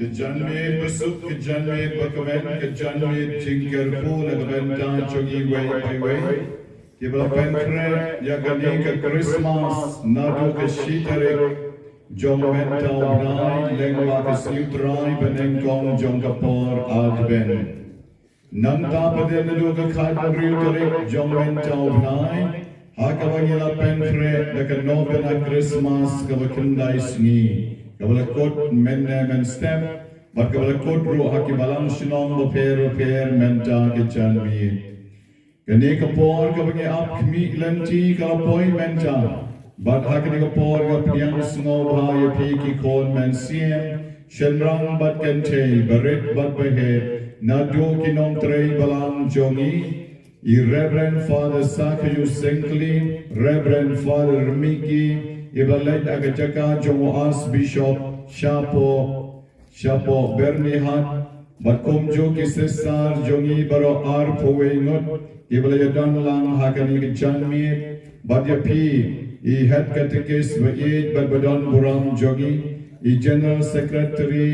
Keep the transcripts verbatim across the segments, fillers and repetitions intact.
Ka janmiet basuk, ka janmiet bakmen, ka janmiet jingkyrkhu na ka bynta jong iwei pa iwei kiba la pynkhreh ïa kane ka Christmas naduh ka shi tarik jong mynta u bnai lyngba ka sngi U Trai banyngkong jong ka por Advent. Nangta pat naduh ka khathynriew tarik jong mynta u bnai ha kaba ngi la pynkhreh da ka Novena Christmas kaba khyndai sngi, kaba la kut mynne mynstep bad kaba la kut ruh ha ki balang shnong bapher bapher mynta ka janmiet. Kane ka por kaba ngi ap khmih lynti ka la poi mynta, bad ha kane ka por nga pdiang sngewbha ïa phi ki khun mynsiem, shynrang bad kynthei, barit bad baheh, naduh ki nongtrei balang jong ngi, i Reverend Father Sakhayu Syngkli, Reverend Father Miki, iba leit ha ka jaka jong u Archbishop shapoh shapoh Byrnihat, bad kumjuh ki sister jong ngi baroh arphew wei ngut kiba la ïadon lang ha kane ka janmiet, bad ïa phi i Head Catechist ba ïeit bad ba don burom jong ngi, i General Secretary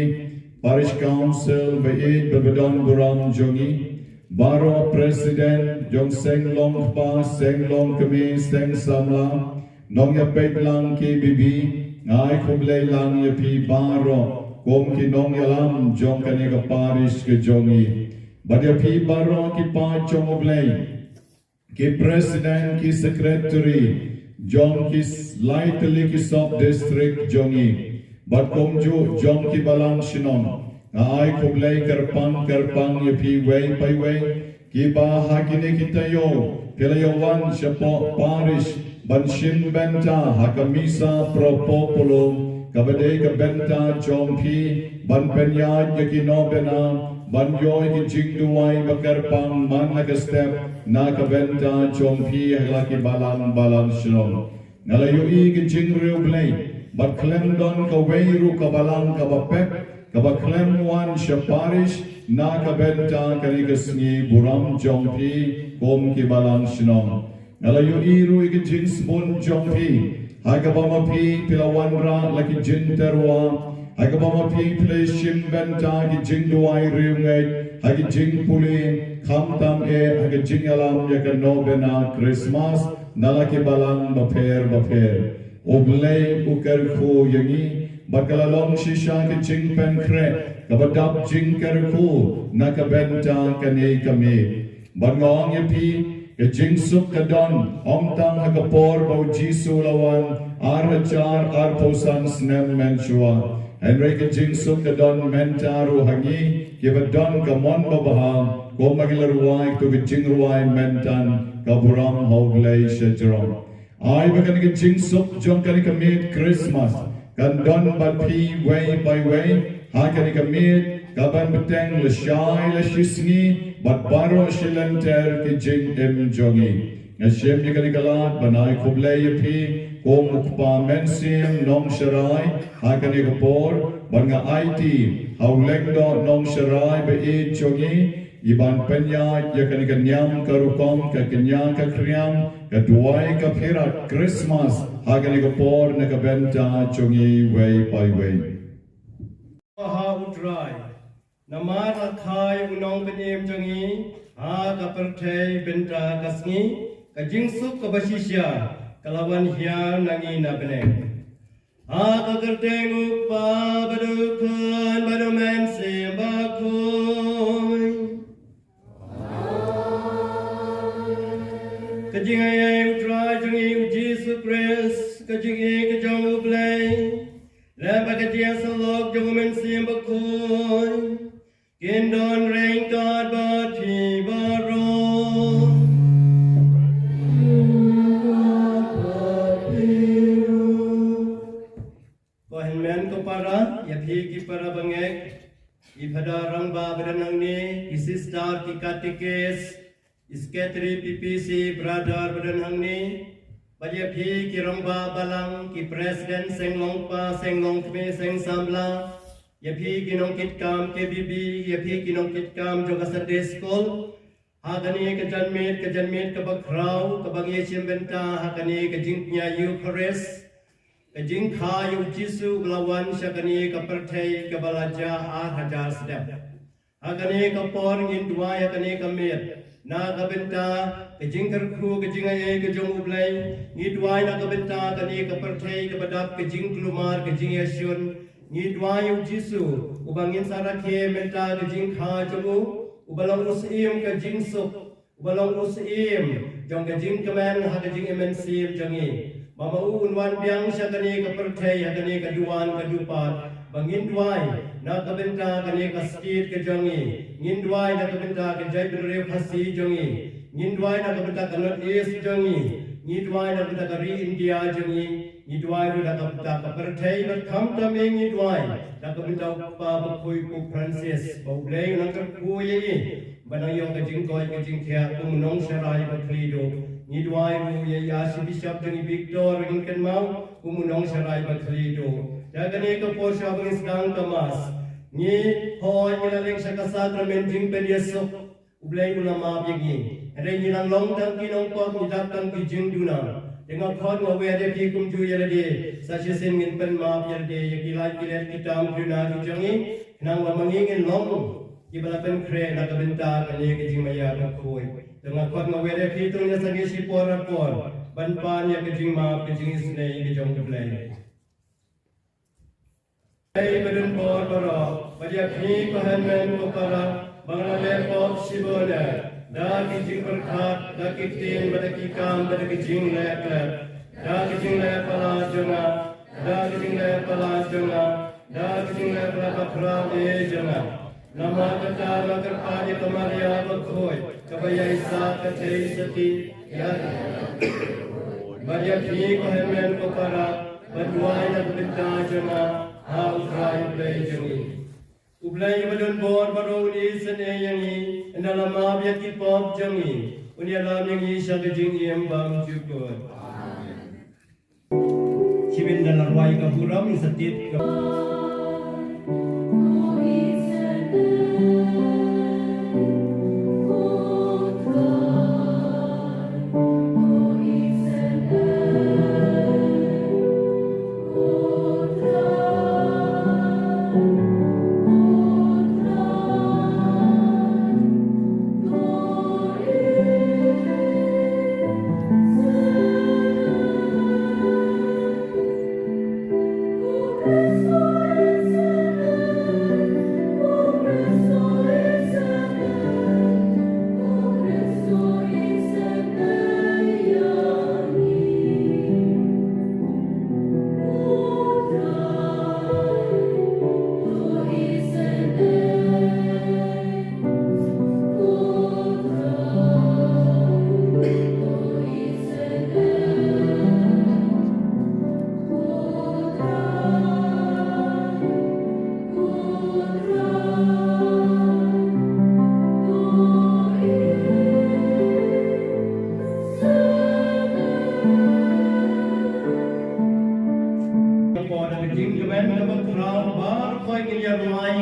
Parish Council ba ïeit bad ba don burom jong ngi, baroh President jong seng longkpa, seng longkmie, seng samla, nongïapeit lang K B B, nga ai khublei lang ïa phi baroh kum ki nongïalam jong kane ka parish ka jong ngi. Bad ïa phi baroh ki paid jong U Blei, ki president, ki secretary jong ki lai tylli ki sub district jong ngi, bad kumjuh jong ki balang shnong, nga ai khublei kyrpang kyrpang ïa phi iwei pa iwei. Kiba ha kine ki taïew phi la ïa wan shapoh parish ban shim bynta ha ka Misa Pro Populo, kaba dei ka bynta jong phi ban pynïaid ïa ki novena, ban ïoh ïa ki jingduwai ba kyrpang man la ka step na ka bynta jong phi ha la ki balang balang shnong. Nga la ïohi ka jingriewblei bad khlem don kawei ruh ka balang kaba pep kaba khlem wan sha parish na ka bynta kane ka sngi burom jong phi kum ki balang shnong. Nga la ïohi ruh ïa ka jingsbun jong phi ha kaba ma phi phi la wanrah la ki jingtyrwa, ha kaba ma phi phi la shim bynta ki jingduwai riewngeit ha ki jingpule, khamtam eh ha ka jingïalam ïa ka novena Christmas na la ki balang bapher bapher. U Blei u kyrkhu ïa ngi bad ka la long shisha ka jingpynkhreh kaba dap jingkyrkhu na ka bynta kane ka miet. Bad nga ong ïa phi, ka jingsuk ka don ym tang ha ka por ba u Jisu u la wan ar hajar arphew san snem mynshuwa, hynrei ka jingsuk ka don mynta ruh ha ngi kiba don ka mon babha, kumba ngi la rwai kato ka jingrwai mynta, ka burom ha U Blei shajrong. Ai ba kane ka jingsuk jong kane ka miet Christmas kan don bad phi iwei pa iwei ha kane ka miet, kaban bteng lashai lashisngi bad baroh shi lynter ki jingim jong ngi. Nga shim ïa kane ka lad ban ai khublei ïa phi kum u kpa mynsiem Nongsharai ha kane ka por, bad nga aiti ha u lyngdoh Nongsharai ba ïeit jong ngi, i ban pynïaid ïa kane ka niam ka rukom, ka kñia ka khriam, ka duwai ka phirat Christmas ha kane ka por na ka bynta jong ngi iwei pa iwei. Ba ha U Trai, namar la kha ïa u nongpynim jong ngi ha ka pyrthei bynta ka sngi, ka jingsuk kaba shisha ka la wan hiar na ngi na bneng. Ha ka kyrteng U Kpa bad U Khun bad U Mynsiem Bakhuid. Ka jingaiei U Trai jong ngi U Jisu Khrist, ka jingïeit ka jong U Blei, lem bad ka jingïasyllok jong U Mynsiem Bakhuid, kin don ryngkat bad phi baroh. Ko hynmen ko para, ïa phi ki para bangeit, i Phadar rangbah ba don hangne, i sister ki katekis, i sekretari P P C brother ba don hangne, bad ïa phi ki rangbah balang, ki president seng longpa, seng longkmie, seng samla, ïa phi ki nongkitkam K B B, ïa phi ki nongkitkam jong ka Sunday School, ha kane ka janmiet, ka janmiet kaba khraw, kaba ngi shim bynta ha kane ka jingpyni Eukharist, ka jingkha ïa U Jisu ba la wan sha kane ka pyrthei kaba la jia ar hajar snem. Ha kane ka por ngin duwai ha kane ka miet na ka bynta ka jingkyrkhu, ka jingaiei ka jong U Blei. Ngi duwai na ka bynta kane ka pyrthei kaba dap ka jingkulmar, ka jingïashun. Ngi duwai ïa U Jisu uba ngin sa rakhe mynta ka jingkha jong u, uba long u syiem ka jingsuk, uba long u syiem jong ka jingkmen ha ka jingim mynsiem jong ngi. Ba ma u un wan biang sha kane ka pyrthei ha kane ka duwan ka dupat. Ba ngin duwai na ka bynta kane ka state ka jong ngi. Ngin duwai na ka bynta ka jaitbynriew Khasi jong ngi. Ngin duwai na ka bynta ka North East jong ngi. Ngi duwai na ka bynta ka ri India jong ngi. Ngi duwai ruh na ka bynta ka pyrthei bad khamtam ngi duwai na ka bynta u Kpa Bakhuid Pope Francis, ba U Blei un nang kyrkhu ïa i ban nang ïoh ka jingkoit ka jingkhiah kum u nongsharai ba khlieh duh. Ngi duwai ruh ïa i Archbishop jong ngi Victor, ba ngin kynmaw kum u nongsharai ba khlieh duh. Ïa kane ka por sha ba ngin sdang ka Mass, ngi hoi, ngi la leit sha ka sakramen jingpynïasuk. U Blei u la map ïa ngi. Hynrei ngi nang long tang ki nongpop, ngi dap tang ki jingduna. Te nga khot nga wer ïa phi kumjuh ïa lade, sa shisien ngin pynmap ïa lade ïa ki lait ki let, ki tam ki duna ki jong ngi, khnang ba ma ngi ngin long kiba la pynkhreh na ka bynta kane ka jingmaïa bakhuid. Te nga khot nga wer ïa phi, to ngin ïa sangeh shipor ar por ban pan ïa ka jingmap, ka jingisynei ka jong U Blei. Ei ba don bor baroh, bad ïa phi ko hynmen ko para, ba nga la leh pop shibun eh, da ki jingpyrkhat, da ki ktien, bad da ki kam, bad da ki jingleh klet, da ki jingleh palat jong nga, da ki jingleh palat jong nga, da ki jingleh palat bakhraw eh jong nga. Namar kata nga kyrpad ïa ka Maria bakhuid, kaba ïaisah ka theisotti ïa, bad ïa phi ko hynmen ko para, ba duwai na ka bynta jong nga ha U Trai U Blei jong ngi. U Blei ba don bor baroh un isynei ïa ngi, ynda la map ïa ki pop jong ngi, un ïalam ïa ngi sha ka jingim bymjukut. Shibun da la rwai ka burom, sa tied ka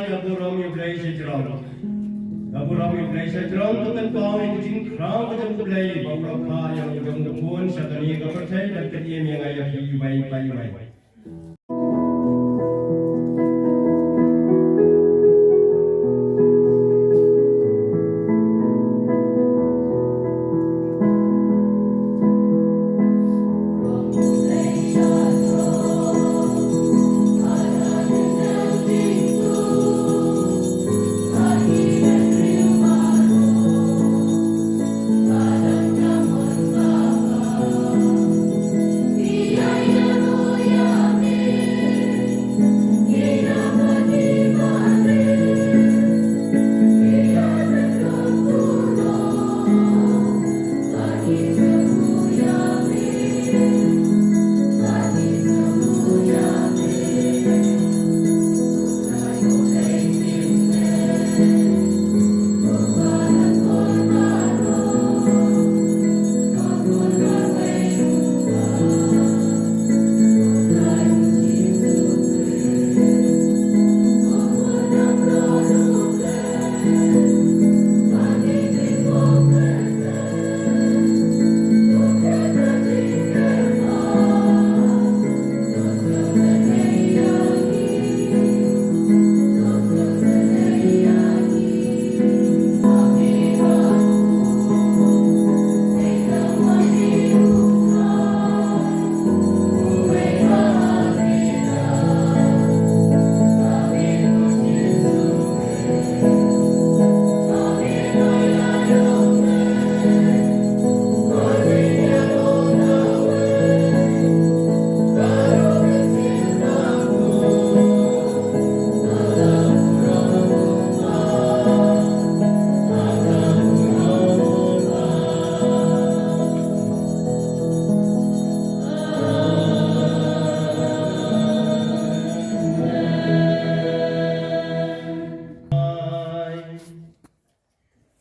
Ka burom ïa U Blei shajrong. Ka burom ïa U Blei shajrong, ka tang ka jingkhraw ka jong U Blei, ba u la kha ïa u jong u khun sha kane ka pyrthei, ban pynim ïa nga ïa phi iwei pa iwei.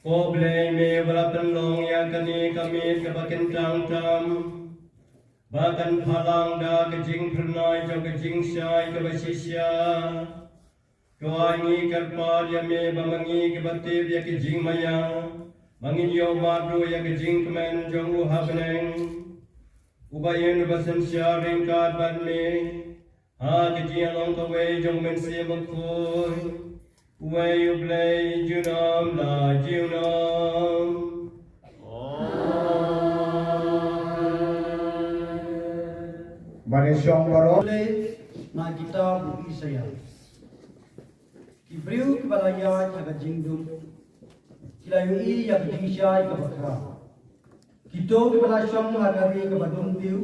Ko Blei, me ba la pynlong ïa kane ka miet kaba kyntang tam, ba kan phalang da ka jingphyrnai jong ka jingshai kaba shisha. To ai ngi kyrpad ïa me ba ma ngi kiba tip ïa ka jingmaïa, ba ngin ïoh mad ruh ïa ka jingkmen jong u ha bneng, uba ïeit uba synshar ryngkat bad me ha ka jingïalong kawei jong u Mynsiem Bakhuid, uwei U Blei junom la junom. Ban ïashong baroh. Leh na kitab u Isaiah. Ki briew kiba la ïaid ha ka jingdum, ki la ïohi ïa ka jingshai kaba khraw. Kito kiba la shong ha ka ri kaba dum tiew,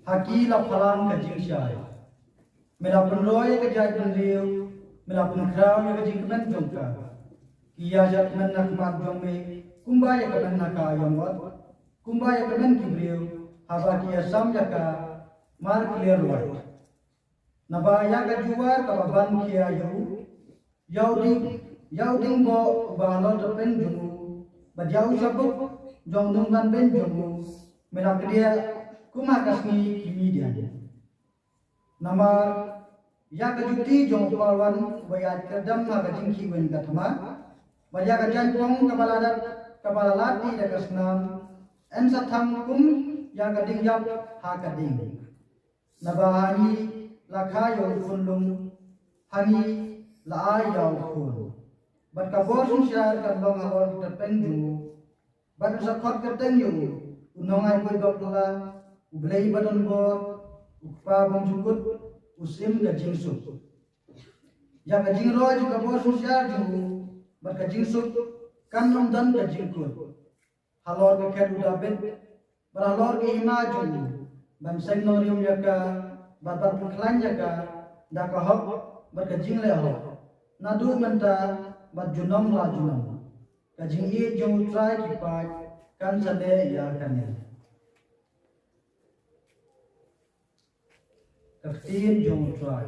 ha ki la phalang ka jingshai. Me la pynroi ïa ka jaitbynriew, me la pynkhraw ïa ka jingkmen jong ka. Ki ïaishah kmen na khmat jong me kumba ïa kmen na ka ïong wat, kumba ïa kmen ki briew haba ki ïasam ïa ka mar clear white. Naba ïa ka juar kaba ban khia ïa u, ïa u ding, ïa u ding bok uba halor tyrpeng jong u, bad ïa u shabuk jong u nongban beiñ jong u, me la kdiah kum ha ka sngi ki Midian. Namar ïa ka juti jong u palwan uba ïaid kyrdem ha ka jingkhih waiñ ka thma, bad ïa ka jaiñpong kaba la dat, kaba la lad da ka snam, yn sa thang kum ïa ka ding ïap ha ka ding. Naba ha ngi la kha ïa u khunlung, ha ngi la ai ïa u khun. Bad ka bor synshar kan long halor ka tyrpeng jong u. Bad un sa khot kyrteng ïa u, u nongai buit bapla, u Blei badonbor, u Kpa bymjukut, u Syiem ka jingsuk. Ïa ka jingroi jong ka bor synshar jong u bad ka jingsuk kan ym don ka jingkut. Halor ka khet u Dabid bad halor ka hima jong u, ban seng nongrim ïa ka bad ban pynkhlaiñ ïa ka da ka hok bad ka jingleh hok, naduh mynta bad junom la junom. Ka jingïeit jong U Trai ki paid kan sa leh ïa kane. Ka ktien jong U Trai.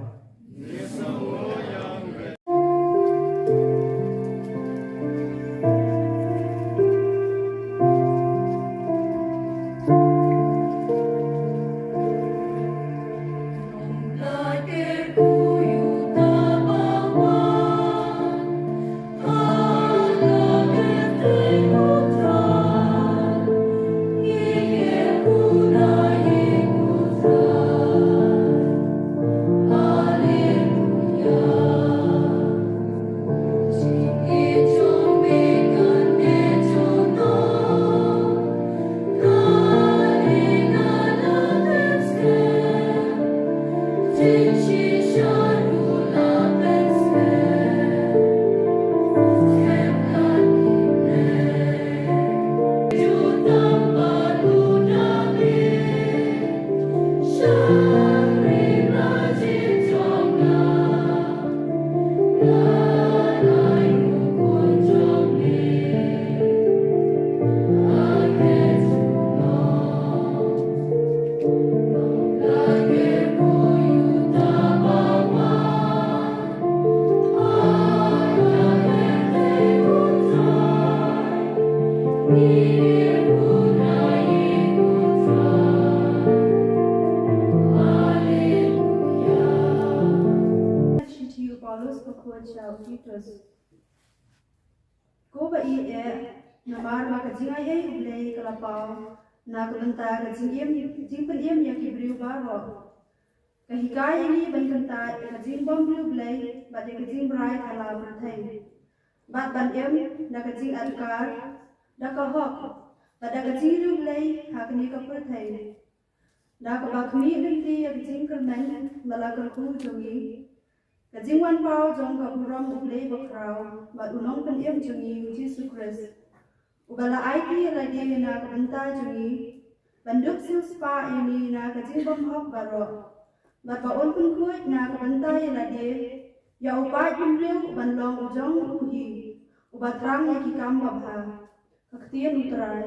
Shithi u Paulus bakhuid sha u Titus. Ko ba ïeit, namar ba ka jingaiei U Blei ka la paw na ka bynta ka jingim, jingpynim ïa ki briew baroh. Ka hikai ïa ngi ban kyntait ïa ka jingbymriewblei bad ïa ka jingbrai thala pyrthei, bad ban im da ka jingadkar, da ka hok, bad da ka jingriewblei ha kane ka pyrthei. Da kaba khmih lynti ïa ka jingkyrmen ba la kyrkhu jong ngi, ka jingwan paw jong ka burom U Blei bakhraw bad U Nongpynim jong ngi U Jisu Khrist, uba la aiti ïa lade na ka bynta jong ngi, ban dup siewspah ïa ngi na ka jingbymhok baroh, bad ba un pynkhuid na ka bynta ïa lade ïa u paid bymriew ban long u jong u hi, uba thrang ïa ki kam babha. Ka ktien U Trai.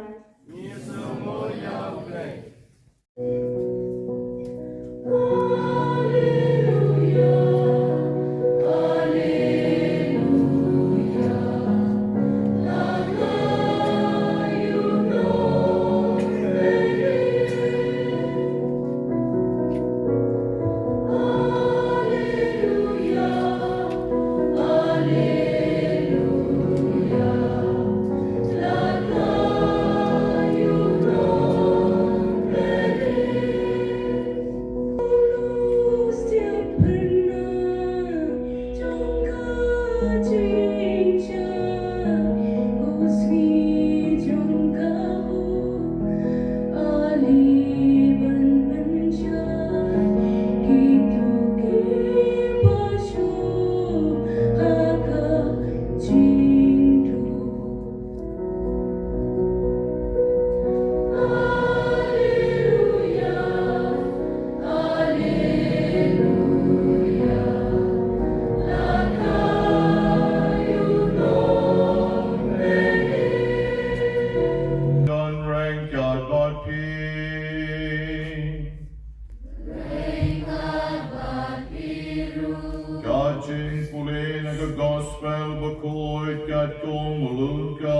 Katkum u Lukas.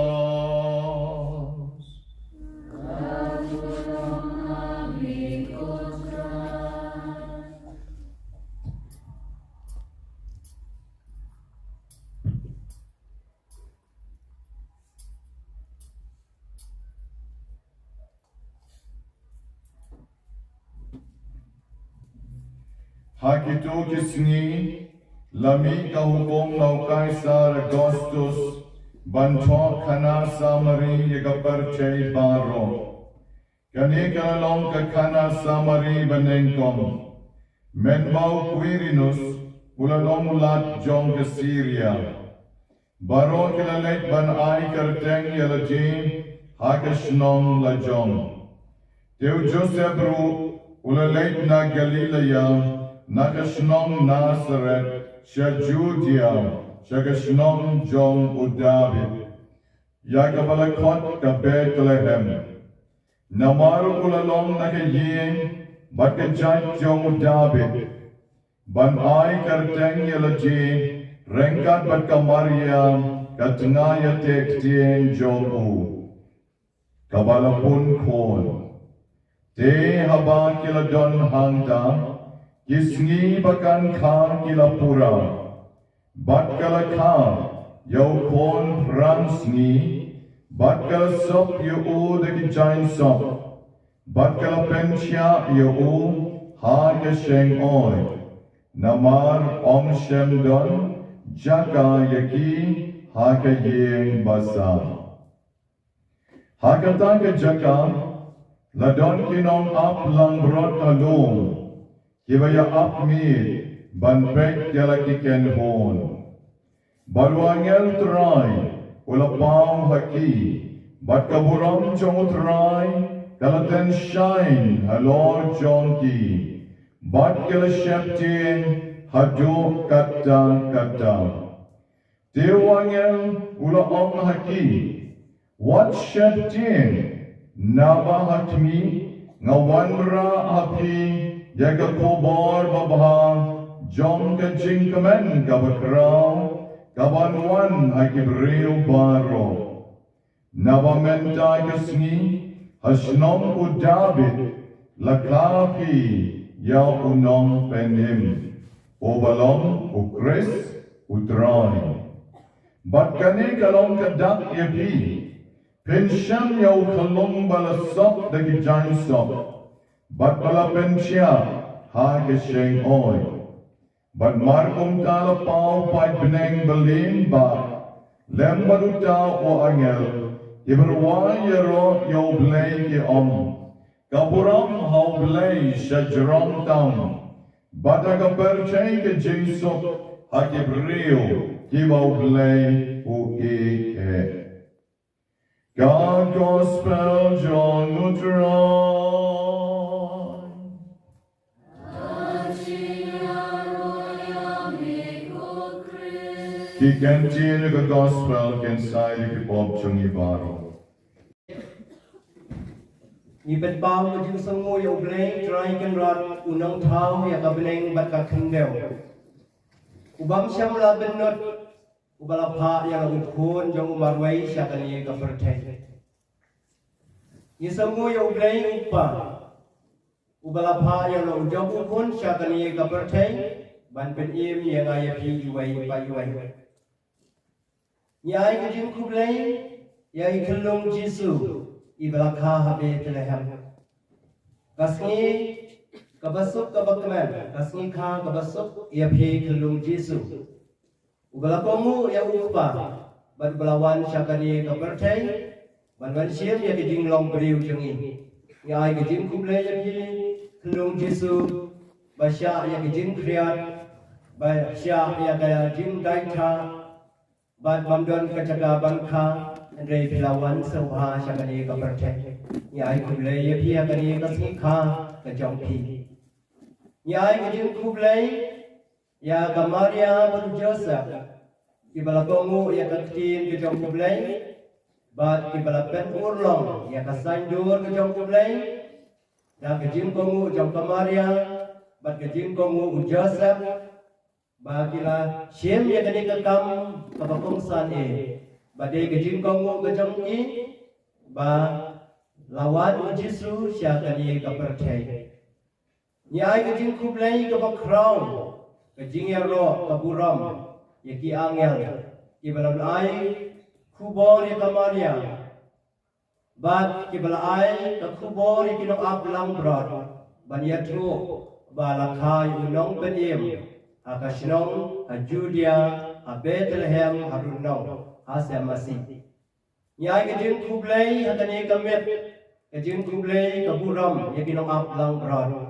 Ha kito ki sngi, la mih ka hukum na u Kaisar Augustus ban thoh khana samari ïa ka pyrthei baroh. Kane ka la long ka khana samari banyngkong. Mynba u Quirinus u la long u lat jong ka Syria, baroh ki la leit ban ai kyrteng ïa lade ha ka shnong lajong. Te u Joseph ruh u la leit na Galilaïa, na ka shnong Nazareth, sha Judia, sha ka shnong jong u Dabid, ïa kaba la khot ka Bethlehem, namar u la long na ka ïing bad ka jait jong u Dabid, ban ai kyrteng ïa lade ryngkat bad ka Maria ka tnga ïateh ktien jong u, kaba la pun khun. Te haba ki la don hangta, ki sngi ba kan kha ki la pura. Bad ka la kha ïa u khun phra sngi, bad ka la sop ïa u da ki jaiñsop, bad ka la pynshiah ïa u ha ka shyngoid, namar ym shym don jaka ïa ki ha ka ïing basa. Ha kata ka jaka la don ki nongap langbrot ha lum, kiba ïa ap miet ban peit ïa la ki kynhun. Bad u angel Trai u la paw ha ki, bad ka burom jong u Trai ka la tynshaiñ halor jong ki, bad ki la sheptieng haduh katta katta. Te u angel u la ong ha ki, wat sheptieng, naba ha khmih nga wanrah ha phi ïa ka khubor babha jong ka jingkmen kaba khraw, kaban wan ha ki briew baroh. Naba mynta ka sngi ha shnong u Dabid la kha phi ïa u nongpynim, uba long u Khrist u Trai. Bad kane ka long ka dak ïa phi, phin shem ïa u khyllung ba la sop da ki jaiñsop, bad ba la pynshiah ha ka shyngoid. Bad mar kumta la paw paidbneng ba lyngba, lem bad uta u angel, kiba rwai ïaroh ïa U Blei, ki ong, ka burom ha U Blei shajrong tam, bad ha ka pyrthei ka jingsuk ha ki briew kiba U Blei u ïeit. Ka Gospel jong u Trai. Ki kyntien ka Gospel kin sai ïa ki pop jong ngi baroh. Ngi pynpaw ka jingsngewnguh ïa U Blei Trai Kynrad, u nongthaw ïa ka bneng bad ka khyndew, u bym shym la bynnud, uba la phah ïa la u Khun jong u marwei sha kane ka pyrthei. Ngi sngewnguh ïa U Blei u Kpa, uba la phah ïa la u jong u Khun sha kane ka pyrthei, ban pynim ïa nga ïa phi iwei pa iwei. Ngi ai ka jingkhublei ïa i khyllung Jisu iba la kha ha Bethlehem. Ka sngi kaba suk kaba kmen, ka sngi kha kaba suk ïa phi khyllung Jisu, uba la kohnguh ïa u Kpa, bad uba la wan sha kane ka pyrthei ban wan shim ïa ka jinglong briew jong ngi. Ngi ai ka jingkhublei ïa phi khyllung Jisu, ba shah ïa ka jingkhriat, ba shah ïa ka jingdait ha, bad bym don ka jaka ban kha, hynrei phi la wan sngewbha sha kane ka pyrthei. Ngi ai khublei ïa phi ha kane ka sngi kha ka jong phi. Ngi ai ka jingkhublei ïa ka Maria bad u Joseph, kiba la kohnguh ïa ka ktien ka jong U Blei, bad kiba la pynurlong ïa ka saiñdur ka jong U Blei da ka jingkohnguh jong ka Maria bad ka jingkohnguh u Joseph. ba ki la shim ïa kane ka kam kaba kongsan eh, ba dei ka jingkohnguh ka jong ki ba la wan u Jisu sha kane ka pyrthei. Ngi ai ka jingkhublei kaba khraw, ka jingïaroh ka burom ïa ki angel kiba la ai khubor ïa ka Maria, bad kiba la ai ka khubor ïa ki nongap langbrot ban ïathuh ba la kha ïa u nongpynim ha ka shnong ha Judea, ha Bethlehem, ha Rutnong, ha Sem Masi. Ngi ai ka jingkhublei ha kane ka miet, ka jingkhublei ka burom ïa ki nongap langbrot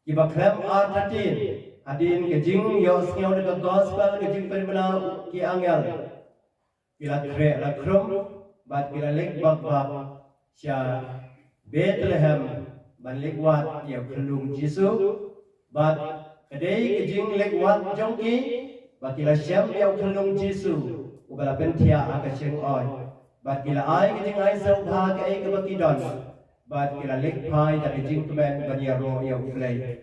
kiba khlem artatien hadien ka jingïohsngew na ka gospel, ka jingpynbna ki angel. Ki la khreh la khrum bad ki la leit bak bak sha Bethlehem ban leit wad ïa u khyllung Jisu. Bad ka dei ka jingleit wad jong ki ba ki la shem ïa u khyllung Jisu uba la pynthiah ha ka shyngoid. Bad ki la ai ka jingai sngewbha kaei kaba ki don. Bad ki la leit phai da ka jingkmen ban ïaroh ïa U Blei.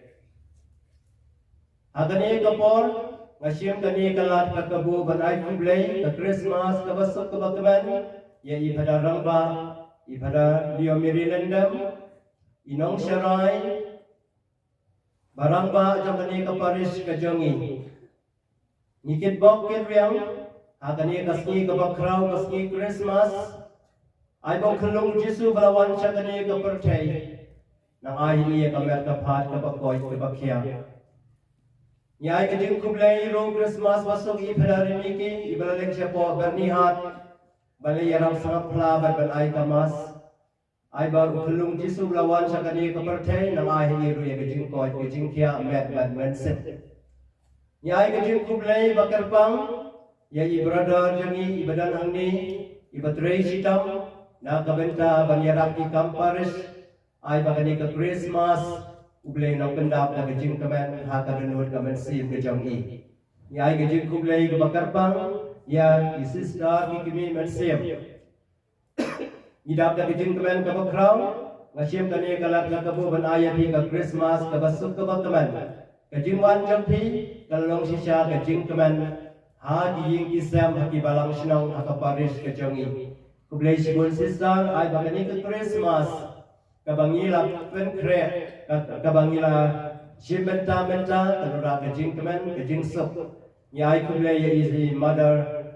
Ha kane ka por nga shim kane ka lad ka kabu ban ai khublei ka Christmas kaba suk kaba kmen ïa i Phadar Rangbah, i Phadar Leo Mary Lyngdoh, i nongsharai ba rangbah jong kane ka parish ka jong ngi. Ngi kitbok kitrwiang ha kane ka sngi kaba khraw, ka sngi Christmas. Ai ba u khyllung Jisu ba la wan sha kane ka pyrthei, nang ai hi ïa ka met ka phad kaba koit kaba khiah. Ngi ai ka jingkhublei ruh Christmas ba suk ïa i Phadar Rimiki iba la leit shapoh Byrnihat ban leit ïarap sngap phla bad ban ai ka mass. Ai ba u khyllung Jisu ba la wan sha kane ka pyrthei nang ai hi ruh ïa ka jingkoit ka jingkhiah met bad mynsiem. Ngi ai ka jingkhublei ba kyrpang ïa i brother jong ngi iba don hangne, iba trei shitom na ka bynta ban ïarap ki kam parish. Ai ba kane ka Christmas U Blei nang pyndap da ka jingkmen ha ka dohnud ka mynsiem ka jong i. Ngi ai ka jingkhublei kaba kyrpang ïa ki sister, ki kmie mynsiem. Ngi dap da ka jingkmen kaba khraw, nga shim kane ka lad ka kabu ban ai ïa phi ka Christmas kaba suk kaba kmen. Ka jingwan jong phi ka long shisha ka jingkmen ha ki ïing ki sem, ha ki balang shnong, ha ka parish ka jong ngi. Khublei shibun sister, ai ba kane ka Christmas kaba ngi la pynkhreh, ka, kaba ngi la shim bynta bynta, ka long ka jingkmen, ka jingsuk. Ngi ai khublei ïa i Mother,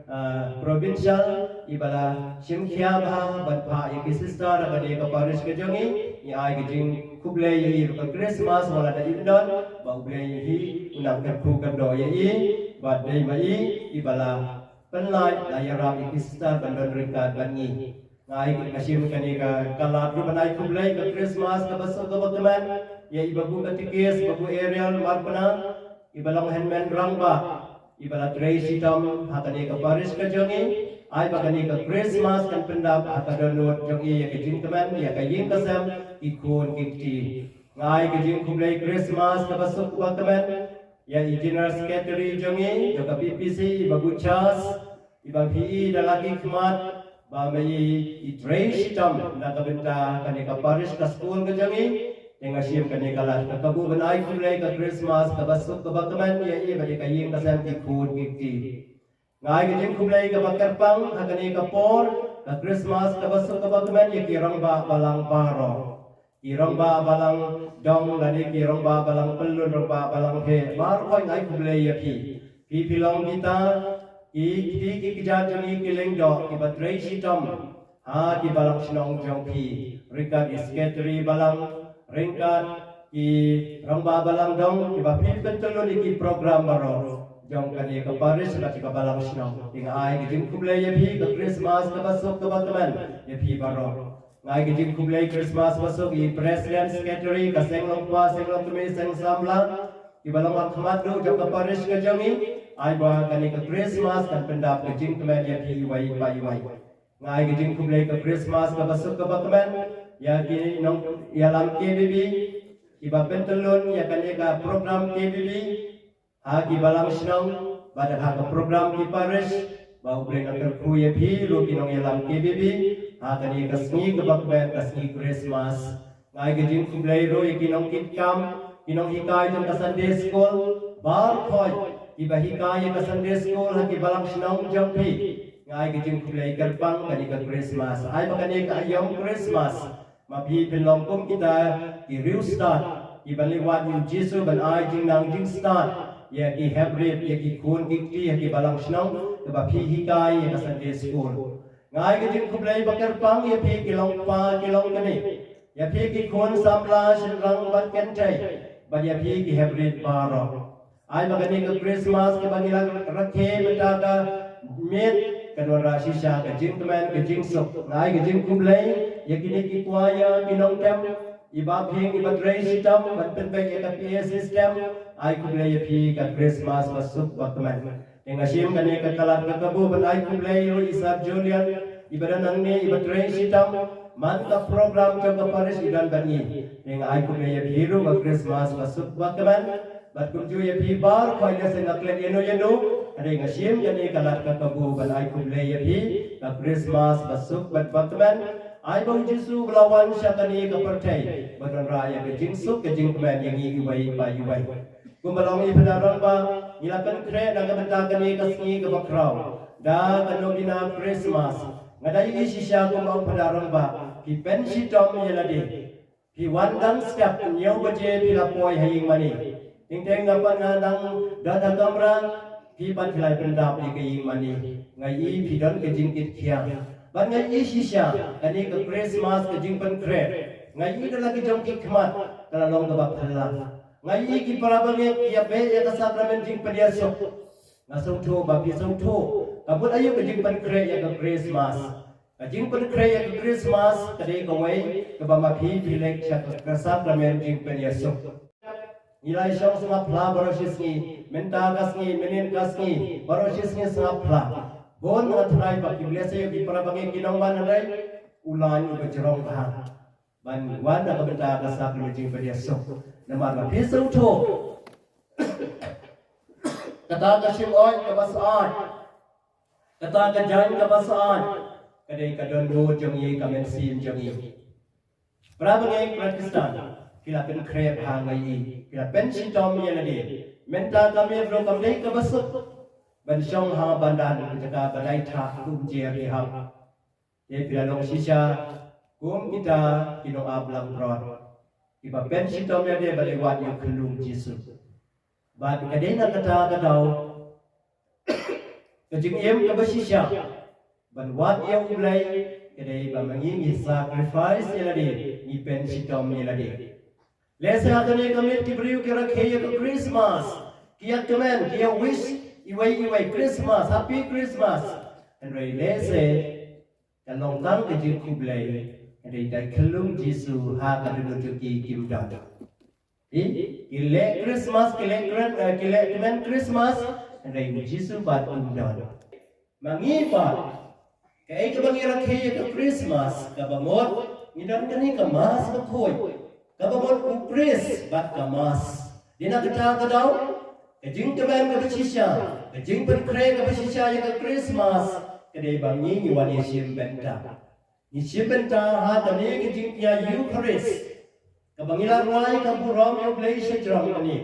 ah, Provincial iba la shim khia bha ban phah ïa ki sister ha kane ka parish ka jong ngi. Ngi ai ka jingkhublei ïa i ruh ka Christmas wat la da im don, ba U Blei hi u nang kyrkhu kyrdoh ïa i, ba dei ma i iba la pynlait, la ïarap ïa ki sister ban don ryngkat bad ngi. Nga ai, nga shim kane ka, ka lad ruh ban ai khublei ka Christmas kaba suk kaba kmen ïa i Babu Katikis, Babu Ariel Marpna, iba long hynmen rangbah iba la trei shitom ha kane ka parish ka jong ngi. Ai ba kane ka Christmas kan pyndap ha ka dohnud jong i ïa ka jingkmen ïa ka ïing ka sem, ki khun ki kti. Nga ai ka jingkhublei Christmas kaba suk kaba kmen ïa i General Secretary jong ngi jong ka P P C, i Babu Charles, iba phi i da la ki khmat ba ma i i trei shitom na ka bynta kane ka parish ka skul ka jong ngi. Te nga shim kane ka lad ka kabu ban ai khublei ka Christmas kaba suk kaba kmen ïa i bad ïa ka ïing ka sem, ki khun ki kti. Nga ai ka jingkhublei kaba kyrpang ha kane ka por ka Christmas kaba suk kaba kmen ïa ki rangbah balang baroh. Ki rangbah balang dong lane ki rangbah balang pyllun, rangbah balang heh, baroh nga ai khublei ïa phi. Phi phi long kita ki kti ki kjat jong ngi, ki lyngdoh kiba trei shitom ha ki balang shnong jong phi. Ryngkat i secretary balang, ryngkat ki rangbah balang dong kiba phi pyntyllun ïa ki program baroh jong kane ka parish bad ka balang shnong. Te nga ai ka jingkhublei ïa phi ka Christmas kaba suk kaba kmen ïa phi baroh. Nga ai ka jingkhublei Christmas ba suk ïa i President, Secretary, ka Seng Longkpa, Seng Longkmie, Seng Samla, kiba long ha khmat ruh jong ka parish ka jong ngi. Ai ba kane ka Christmas kan pyndap ka jingkmen ïa phi iwei pa iwei. Nga ai ka jingkhublei ka Christmas kaba suk kaba kmen ïa ki nongïalam K B B kiba pyntyllun ïa kane ka program K B B ha ki balang shnong bad ha ka program ki parish, ba U Blei un kyrkhu ïa phi ruh ki nongïalam K B B ha kane ka sngi kaba kmen, ka sngi Christmas. Nga ai ka jingkhublei ruh ïa ki nongkitkam, ki nonghikai jong ka Sunday School, Baroh kiba hikai ïa ka Sunday School ha ki balang shnong jong phi, nga ai ka jingkhublei kyrpang kane ka Christmas. Ai ba kane ka aïom Christmas ma phi phin long kum kita ki riewstad kiban leit wad ïa u Jisu, ban ai jingnang jingstad ïa ki heprit, ïa ki khun ki kti ha ki balang shnong kiba phi hikai ïa ka Sunday School. Nga ai ka jingkhublei ba kyrpang ïa phi ki longkpa ki longkmie, ïa phi ki khun samla shynrang bad kynthei, bad ïa phi ki heprit baroh. Ai ba kane ka Christmas kaba ngi la rakhe mynta ka miet kan wanrah shisha ka jingkmen ka jingsuk. Nga ai ka jingkhublei ïa kine ki choir, ki nongtem, i Bah Phieng, i Bah Trei shitom ban pynbeit ïa ka P A system. Ai khublei ïa phi ka Christmas ba suk ba kmen. Te nga shim kane ka lad ka kabu ban ai khublei ruh ïa i Sir Julian, i ba don hangne, i Bah Trei shitom, man ka program jong ka parish i don bad ngi. Te nga ai khublei ïa phi ruh ka Christmas ba suk ba kmen. Bad kumjuh ïa phi baroh kiba ïa seng, nga klet ïano ïano, hynrei nga shim kane ka lad ka kabu ban ai khublei ïa phi ka Christmas ba suk bad ba kmen. Ai ba u Jisu ba la wan sha kane ka pyrthei ban wanrah ïa ka jingsuk ka jingkmen ïa ngi iwei pa iwei. Kumba long i Phadar Rangbah, ngi la pynkhreh na ka bynta kane ka sngi kaba khraw da ka Novena Christmas. Nga da ïohi shisha kumba u Phadar Rangbah, phi pynshitom ïa lade. Phi wan dang step, hynñiew baje phi la poi ha ïingmane. Teng teng nga pat nga dang don ha kamra, phi pat phi la pyndap ïa ka ïingmane. Nga ïohi phi don ka jingkitkhia. Bad nga ïohi shisha kane ka Christmas ka jingpynkhreh, nga ïohi da la ki jong ki khmat ka la long kaba phylla. Nga ïohi ki para bangeit ki ïa beh ïa ka sakramen jingpynïasuk. Nga sngewthuh ba phi sngewthuh ka mut aïu ka jingpynkhreh ïa ka Christmas. Ka jingpynkhreh ïa ka Christmas ka dei kawei kaba ma phi phi leit sha ka sakramen jingpynïasuk. Ngi la ïa shong sngap phla baroh shi sngi, mynta ka sngi, mynnin ka sngi, baroh shi sngi sngap phla. Bun nga tharai ba ki blei sa ïa ki para bangeit ki nongwan, hynrei u lain uba jrong bha ban wan na ka bynta ka sakramen jingpynïasuk. Namar ba phi sngewthuh, kata ka shyngoid kaba syaid, kata ka jaiñ kaba syaid, ka dei ka dohnud jong ngi, ka mynsiem jong ngi. Para bangeit, para Khristan, phi la pynkhreh bha, nga ïohi phi la pynshitom ïa lade. Mynta ka miet ruh kam dei kaba suk ban shong ha madan, ka jaka ba dei thah kumjuh ïa phi hap. Te phi la long shisha kum kita ki nongap langbrot kiba pynshitom ïa lade ban leit wad ïa u khyllung Jisu. Bad ka dei na kata ka daw ka jingim kaba shisha ban wad ïa U Blei, ka dei ba ma ngi ngi sacrifice ïa lade, ngi pynshitom ïa lade. Lehse ha kane ka miet ki briew ki rakhe ïa ka Christmas, ki ïa kmen, ki ïa wish iwei iwei Christmas, Happy Christmas. Hynrei lehse ka long tang ka jingkhublei, hynrei ka khyllung Jisu ha ka dohnud jong ki kim don. Ki, ki leh Christmas, ki leh kren, eh, ki leh kmen Christmas, hynrei u Jisu pat um don. Ma ngi pat, kaei kaba ngi rakhe ïa ka Christmas, kaba mut ngi don kane ka Mass bakhuid, kaba mut u Khrist bad ka Mass. Dei na kata ka daw ka jingkmen kaba shisha, ka jingpynkhreh kaba shisha ïa ka Christmas, ka dei ba ngi ngi wan ïashim bynta. Ngi shim bynta ha kane ka jingpyni Eucharist kaba ngi la rwai ka burom ïa U Blei sha jrong kane.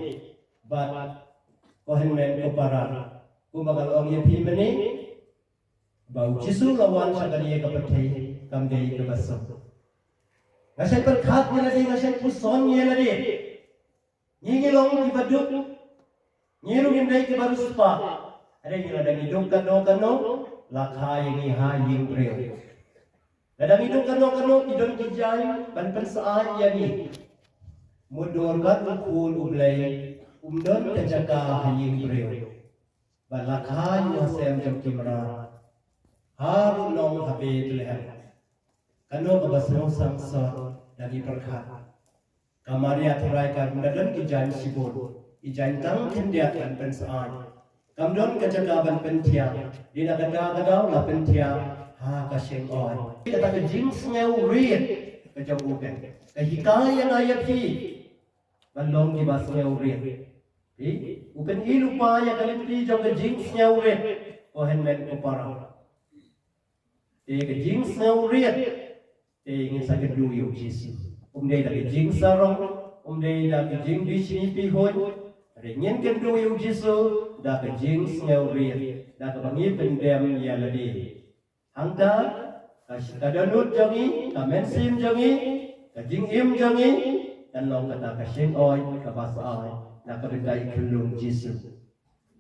Bad ko hynmen ko para, kumba nga la ong ïa phi mynne, ba u Jisu la wan sha kane ka pyrthei kam dei kaba suk. Nga shait pyrkhat ïa lade, nga shait puson ïa lade. Ngi ngi long kiba duk, ngi ruh ngim dei kiba riewspah. Hynrei lada ngi duk kano kano, la kha ïa ngi ha ïing briew. Lada ngi duk kano kano, ki don ki jaiñ ban pynsyaid ïa ngi. Mutdur kat u khun U Blei um don ka jaka ha ïing briew. Bad la kha ïa u hasem jong ki mrad ha Rnong ha Bethlehem. Kano kaba sngewsang sot da ngi pyrkhat. Ka Maria Trai kam da don ki jaiñ shibun, i jaiñ tang khyndiat ban pynsyaid. Kam don ka jaka ban pynthiah, dei na kata ka daw la pynthiah ha ka shyngoid. Kata ka jingsngewrit ka jong u, ka hikai ïa nga ïa phi ban long kiba sngewrit. Phi, u pyni lypa ïa ka lynti jong ka jingsngewrit, ko hynmen ko para. Te ka jingsngewrit, te ngin sa kynduh ïa u Jisu. Um dei da ka jingsarong, um dei da ka jingbishni bihuid, Hynrei ngin kynduh ïa u Jisu da ka jingsngewrit, da kaba ngi pyndem ïa lade. Hangta ka, ka dohnud jong ngi, ka mynsiem jong ngi, ka jingim jong ngi kan long kata ka shyllung kaba syaid na ka bynta i khyllung Jisu.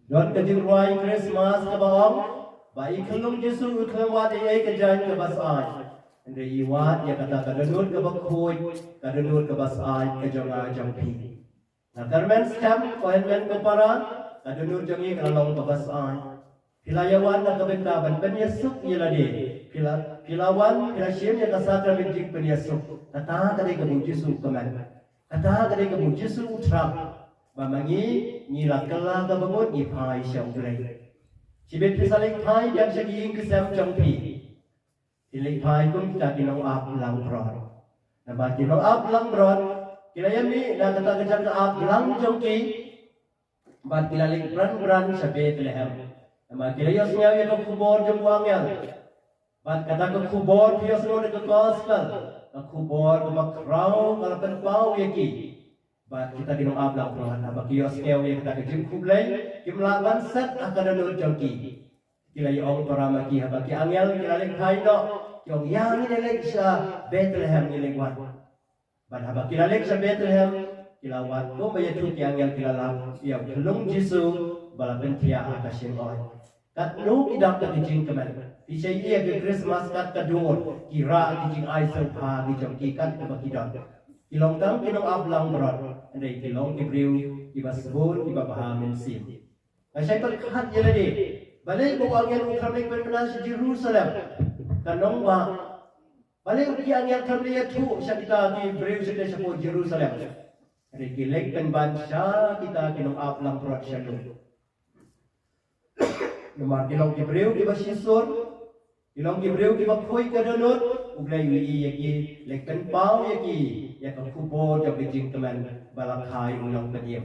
Don ka jingrwai Christmas kaba ong ba i khyllung Jisu u khlem wad ei ei ka jaiñ kaba syaid. Hynrei i wad ïa kata ka dohnud kaba khuid, ka dohnud kaba syaid ka jong nga jong phi. Na ka rmen skhem, ko hynmen ko para, ka dohnud jong ngi ka la long kaba syaid. Phi la ïa wan na ka bynta ban pynïasuk ïa lade. Phi la, phi la wan, phi la shim ïa ka sakramen jingpynïasuk. Kata ka dei kaba u Jisu u kmen. Kata ka dei kaba u Jisu u thrang. Ba ma ngi, ngi la kylla kaba mut ngi phai sha U Blei. Shibit phi sa leit phai biang sha ki ïing ki sem jong phi. Ki leit phai kum kita ki nongap langbrot. Namar ki nongap langbrot ki la ïa mih na kata ka jaka ap lang jong ki. Bad ki la leit bran bran sha Bethlehem. Namar ki la ïohsngew ïa ka khubor jong u angel. Bad kata ka khubor ki ïohsngew na ka gospel, ka khubor kaba khraw ka la pynpaw ïa ki. Bad kita ki nongap langbrot haba ki ïohsngew ïa kata ka jingkhublei, kim lah ban set ha ka dohnud jong ki. Ki la ïa ong para ma ki haba ki angel ki la leit phai noh, ki ong ïa ngin ïa leit sha Bethlehem ngin leit wad. Bad haba ki la leit sha Bethlehem, ki la wad kumba ïathuh ki angel, ki la lap ïa u khyllung Jisu ba la pynthiah ha ka shyngoid. Katno ki dap da ki jingkmen. Phi sa ïohi ïa ka Christmas kat ka dur, ki rah ki jingai sngewbha ki jong ki kat kaba ki don. Ki long tang ki nongap langbrot, hynrei ki long ki briew kiba sbun kiba bha mynsiem. Nga shait pyrkhat ïa lade. Balei ba u angel u khlem leit pynbna sha Jerusalem, ka nongbah? Balei u ki angel khlem leit ïathuh sha kita ki briew sha, sha Jerusalem? Hynrei ki leit pynban sha kita ki nongap langbrot shalor. Namar ki long ki briew kiba shisur, ki long ki briew kiba khuid ka dohnud, U Blei u ïohi ïa ki, leit pynpaw ïa ki ïa ka khubor jong ka jingkmen ba la kha ïa u nongpynim.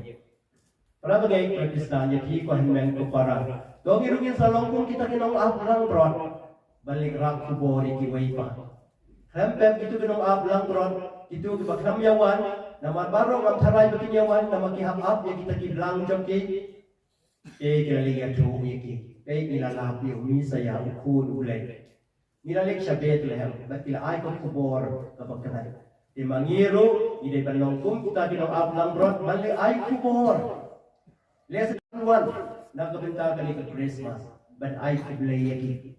Para bangeit, para Khristan, ïa phi ko hynmen ko para, to ngi ruh ngin sa long kum kita ki nongap langbrot ban leit rah khubor ïa kiwei pat. Khlem pep kito ki nongap langbrot, kito kiba khlem ïa wan, namar baroh ngam tharai ba kin ïa wan, namar ki hap ap ïa kita ki blang jong ki. Te ki la leit ïathuh ïa ki, te ki la lap ïa u Messaïah, u Khun U Blei. Ngi la leit sha Bethlehem bad ki la ai ka khubor kaba kmen. Te ma ngi ruh ngi dei ban long kum kita ki nongap langbrot ban leit ai khubor. Lehse ban wan na ka bynta kane ka Christmas ban ai khublei ïa ki.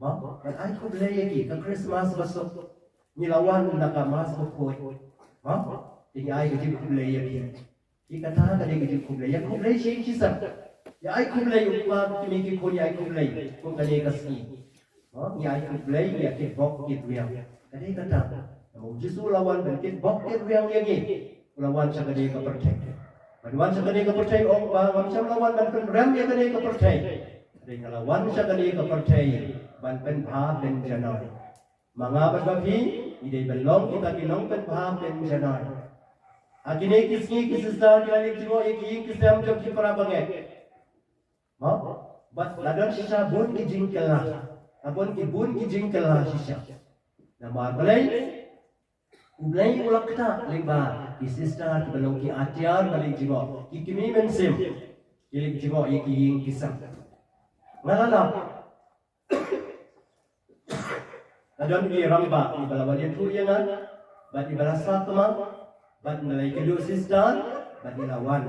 Mo, ban ai khublei ïa ki, ka Christmas ba suk. Ngi la wan na ka Mass bakhuid. Mo, te ngi ai ka jingkhublei ïa ki. Ïa kata ka dei ka jingkhublei. Ïa khublei shisha shisha. Ïa ai khublei, ïa u kpa ki mei ki khun ïa ai khublei. Kum kane ka sngi. Ha, ïa ai khublei, ïa kit bok kit rwiang. Ka dei kata. Namar u Jisu u la wan ban kit bok kit rwiang ïa ngi. U la wan sha kane ka pyrthei. Ban wan sha kane ka pyrthei, ong ba ngam shym la wan ban pynrem ïa kane ka pyrthei. Hynrei nga la wan sha kane ka pyrthei ban pynbha pynjanai. Ma nga bad ma phi, ngi dei ban long kita ki nongpynbha pynjanai. Ha kine ki sngi ki sister ki la leit jngoh ïa ki ïing ki sem jong ki para bangeit. Mo? Bad la don shisha bun ki jingkylla. La bun ki, bun ki jingkylla shisha. Namar balei? U Blei u la ktah lyngba ki sister kiba long ki atiar ba leit jngoh. Ki kmie mynsiem ki leit jngoh ïa ki ïing ki sem. Nga la lap. La don i rangbah iba la wan ïathuh ïa nga bad iba la sah kmie bad nga la ïakynduh sister bad i la wan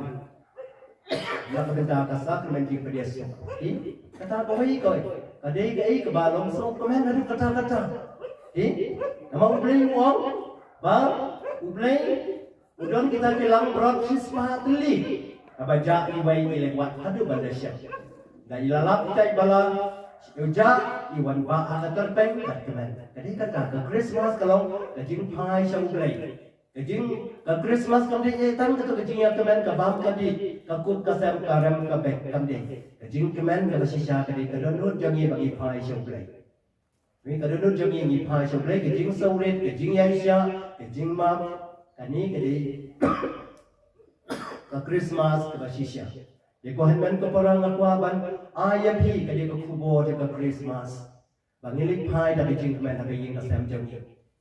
na ka bynta ka sakramen jingpynïasuk. Hi, kata kawei kawei ka dei kaei kaba long sngewkmen haduh katta katta. Hi, namar U Blei u ong ba U Blei u don kita ki langbrot shispah tylli. Haba jah iwei i leit wad haduh ban da shep. Da i la lap kita i ba la shu jah, i wan bah ha ka tyrpeng, ka kmen. Ka dei kata ka Christmas ka long ka jingphai sha U Blei. Ka jing, ka Christmas kam dei tang kata ka jingïakmen, ka bam ka dih, ka kup ka sem, ka rem ka bek, kam dei. Ka jingkmen kaba shisha ka dei ka dohnud jong ngi ba ngi phai sha U Blei. Ngi ka dohnud jong ngi, ngi phai sha U Blei, ka jingsngewrit, ka jingïaishah, ka jingmap, kane ka dei ka Christmas kaba shisha. Ïa ko hynmen ko para, nga kwah ban ai ïa phi ka dei ka khubor jong ka Christmas. Ba ngi leit phai da ka jingkmen ha ka ïing ka sem jong ngi.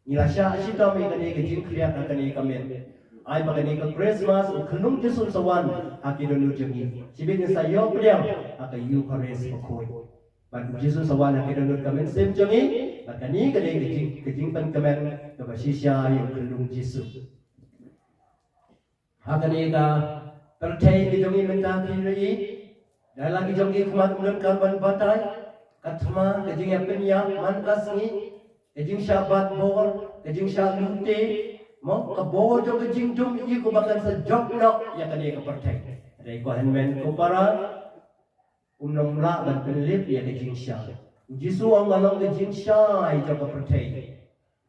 Ngi la shah shitom ïa kane ka jingkhriat ha kane ka miet. Ai ba kane ka Christmas u khyllung Jisu un sa wan ha ki dohnud jong ngi. Shibit ngin sa ïoh pdiang ha ka Eucharist bakhuid. Bad u Jisu un sa wan ha ki dohnud ka mynsiem jong ngi. Bad kane ka dei ka jing ka jingpynkmen kaba shisha ïa u khyllung Jisu. Ha kane ka pyrthei ka jong ngi mynta phi ïohi, da la ki jong ngi khmat ym don kaba batai. Ka thma, ka jingïapynïap man ka sngi, ka jingshah bat bor, ka jingshah lute, mo, ka bor jong ka jingdum ïa kaba kan sa jop noh ïa kane ka pyrthei. Hynrei ko hynmen ko para, um nang lah ban pynlip ïa ka jingshai. U Jisu u ong nga long ka jingshai jong ka pyrthei.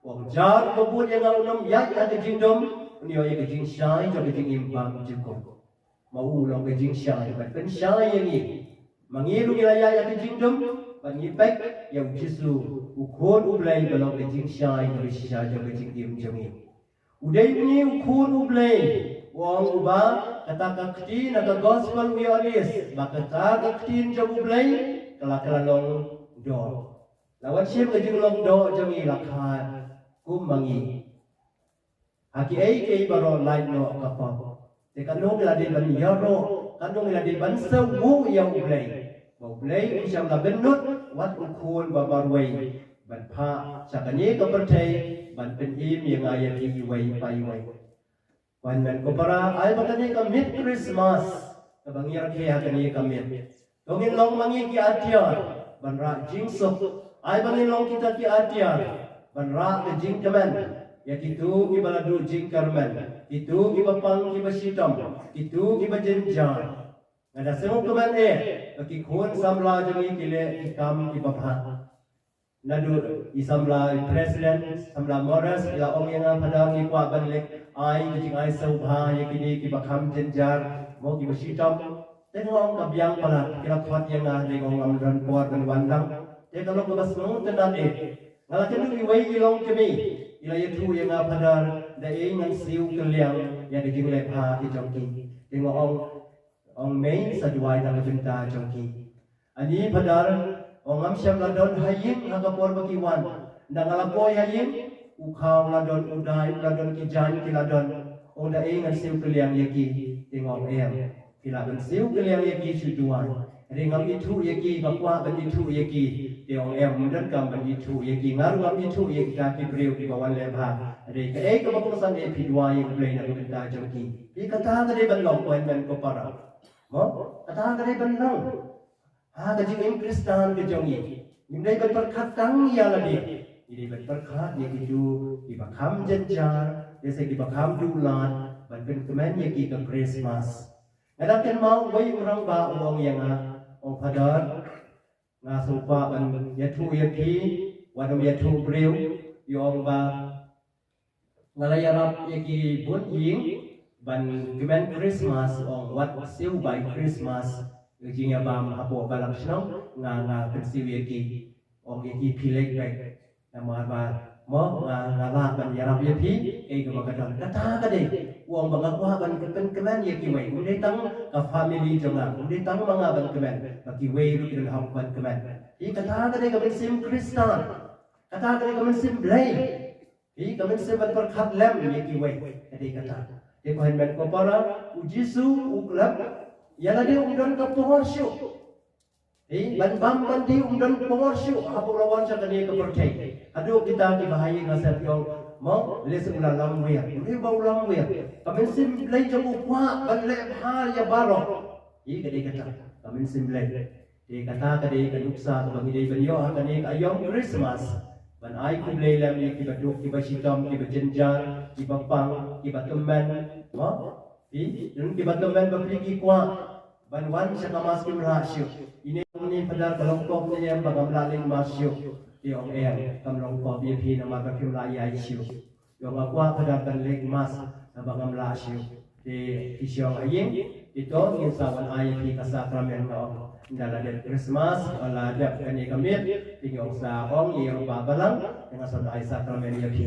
U ong jar uba bud ïa nga un ym ïaid ha ka jingdum, un ïoh ïa ka jingshai jong ka jingim bymjukut. Ma u long ka jingshai ban pynshai ïa ngi. Ma ngi ruh ngi la ïaid ha ka jingdum, bad ngi peit ïa u Jisu, u Khun u Blei ba long ka jingshai kaba shisha jong ka jingim jong ngi. U dei une u Khun u Blei, u ong uba kata ka ktien na ka Gospel u ïoh list ba kata ka ktien jong u Blei ka la ka la long doh. La wan shim ka jinglong doh jong ngi la kha kum ma ngi. Ha kiei kiei baroh lait noh ka pop. Te katno ngi la dei ban ïaroh, katno ngi la dei ban sngewbha ïa u Blei. Ba u Blei un shym la bynnud wat u Khun ba marwei ban phah sha kane ka pyrthei ban pynim ïa nga ïa phi iwei pa iwei. Ko hynmen ko para, ai ba kane ka miet Christmas kaba ngi rakhe ha kane ka miet, to ngin long ma ngi ki atiar ban rah jingsuk. Ai ba ngin long kita ki atiar ban rah ka jingkmen ïa kito kiba la duh jingkyrmen, kito kiba pang kiba shitom, kito kiba jynjar. Nga da sngewkmen eh ba ki khun samla jong ngi ki leh ki kam kiba bha. Naduh i samla, i president, samla Morris, i la ong ïa nga, Phadar, ngi kwah ban leh ai ki jingai sngewbha ïa kine kiba kham jynjar, mo, kiba shitom. Te nga ong ka biang palat, ki la khot ïa nga, te nga ong ngam don por ban wan lang. Te ka long kaba sngewtynnat eh. Nga la kynduh iwei i longkmie, i la ïathuh ïa nga, Phadar, da ei ngan siew kylliang ïa ka jingleh bha ki jong ki. Te nga ong, ong mei, sa duwai da ka bynta jong ki. Ani Phadar, ong ngam shym la don ha ïing ha ka por ba ki wan. Nda nga la poi ha ïing, u khaw la don, u dai u la don, ki jaiñ ki la don. Ong da ei ngan siew kylliang ïa ki, te nga ong em. Phi lah ban siew kylliang ïa ki shu duwai. Hynrei ngam ithuh ïa ki, nga kwah ban ithuh ïa ki. Te ong em, ym don kam ban ithuh ïa ki. Nga ruh ngam ithuh ïa kita ki briew kiba wan leh bha. Hynrei kaei kaba kongsan eh, phi duwai ïa u Blei na ka bynta jong ki. Phi, kata ka dei ban long, ko hynmen ko para. Mo, kata ka dei ban long. Ha ka jingim Khristan ka jong ngi, ngim dei ban pyrkhat tang ïa lade. Ngi dei ban pyrkhat ïa kito kiba kham jynjar, ïa se kiba kham dulan, ban pynkmen ïa ki ka Christmas. Nga dang kynmaw uwei u rangbah u ong ïa nga, ong Phadar, nga sngewkwah ban ïathuh ïa phi, wat ym ïathuh briew, u ong ba nga la ïarap ïa ki bun ïing ban kmen Christmas, ong wat siew bai Christmas, jingïabam hapoh balang shnong, nga, nga pynsiew ïa ki, ong ïa ki phi leit beit. Namar ba mo nga, nga lah ban ïarap ïa phi, eh, kaba ka don. Kata ka dei, u ong ba nga kwah ban pynkmen ïa kiwei. Um dei tang ka family jong nga, um dei tang ma nga ban kmen, ba kiwei ruh ki don hok ban kmen. Ïa kata ka dei ka mynsiem Khristan. Kata ka dei ka mynsiem Blei. Hi, ka mynsiem ban pyrkhat lem ïa kiwei, ka dei kata. Te ko hynmen ko para, u Jisu u klet ïa lade um don ka por shuh. Hi, ban bam ban dih um don por shuh haba u la wan sha kane ka pyrthei. Haduh kita kiba ha ïing ha sem ki ong, mo, lehse u la lamwir. Ym dei ba u lamwir. Ka mynsiem Blei jong u kwah ban leh bha ïa baroh. Hi, ka dei kata, ka mynsiem Blei. Te kata ka dei ka nuksa kaba ngi dei ban ïoh ha kane ka aïom Christmas. Ban ai khublei lem ïa kiba duk, kiba shitom, kiba jynjar, kiba pang, kiba tymmen. Mo? Phi, don kiba tymmen ba phi ki kwah ban wan sha ka Mass kim lah shuh. Ine ong ne Phadar, ka long pop ne em ba ngam lah leit Mass shuh? Te ong em, kam long pop ïa phi namar ba phim lah ïaid shuh. Ïoh nga kwah Phadar ban leit Mass naba ngam lah shuh. Te phi shong ha ïing, te to ngin sa wan ai ïa phi ka sakramen, nga ong. Nda la dep Christmas, la dep kane ka miet, te ngi ong sa ong ïa u Bah Balang, te nga sa ai sakramen ïa phi.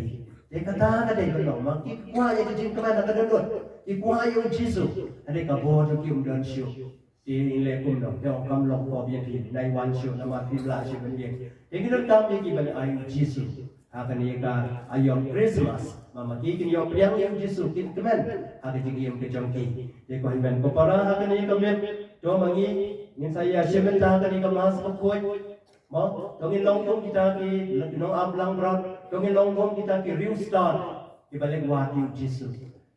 Te kata ka dei ban long, ma ki kwah ïa ka jingkmen ha ka dohnud, ki kwah ïa u Jisu. Hynrei ka bor jong ki um don shuh. Te ngin leh kumno, te ong kam long pop ïa phi, nai wan shuh namar phim lah shuh ban ïeng. Te ngi donkam ïa ki ban ai u Jisu. Ha kane ka aïom Christmas, ba ma ki kin ïoh pdiang ïa u Jisu, kin kmen ha ka jingim ka jong ki. Te ko hynmen ko para, ha kane ka miet, to ma ngi ngin sa ïa shim bynta ha kane ka Mass bakhuid. Mo, to ngin long kum kita ki nongap langbrot, to ngin long kum kita ki riewstad kiba leit wad ïa u Jisu.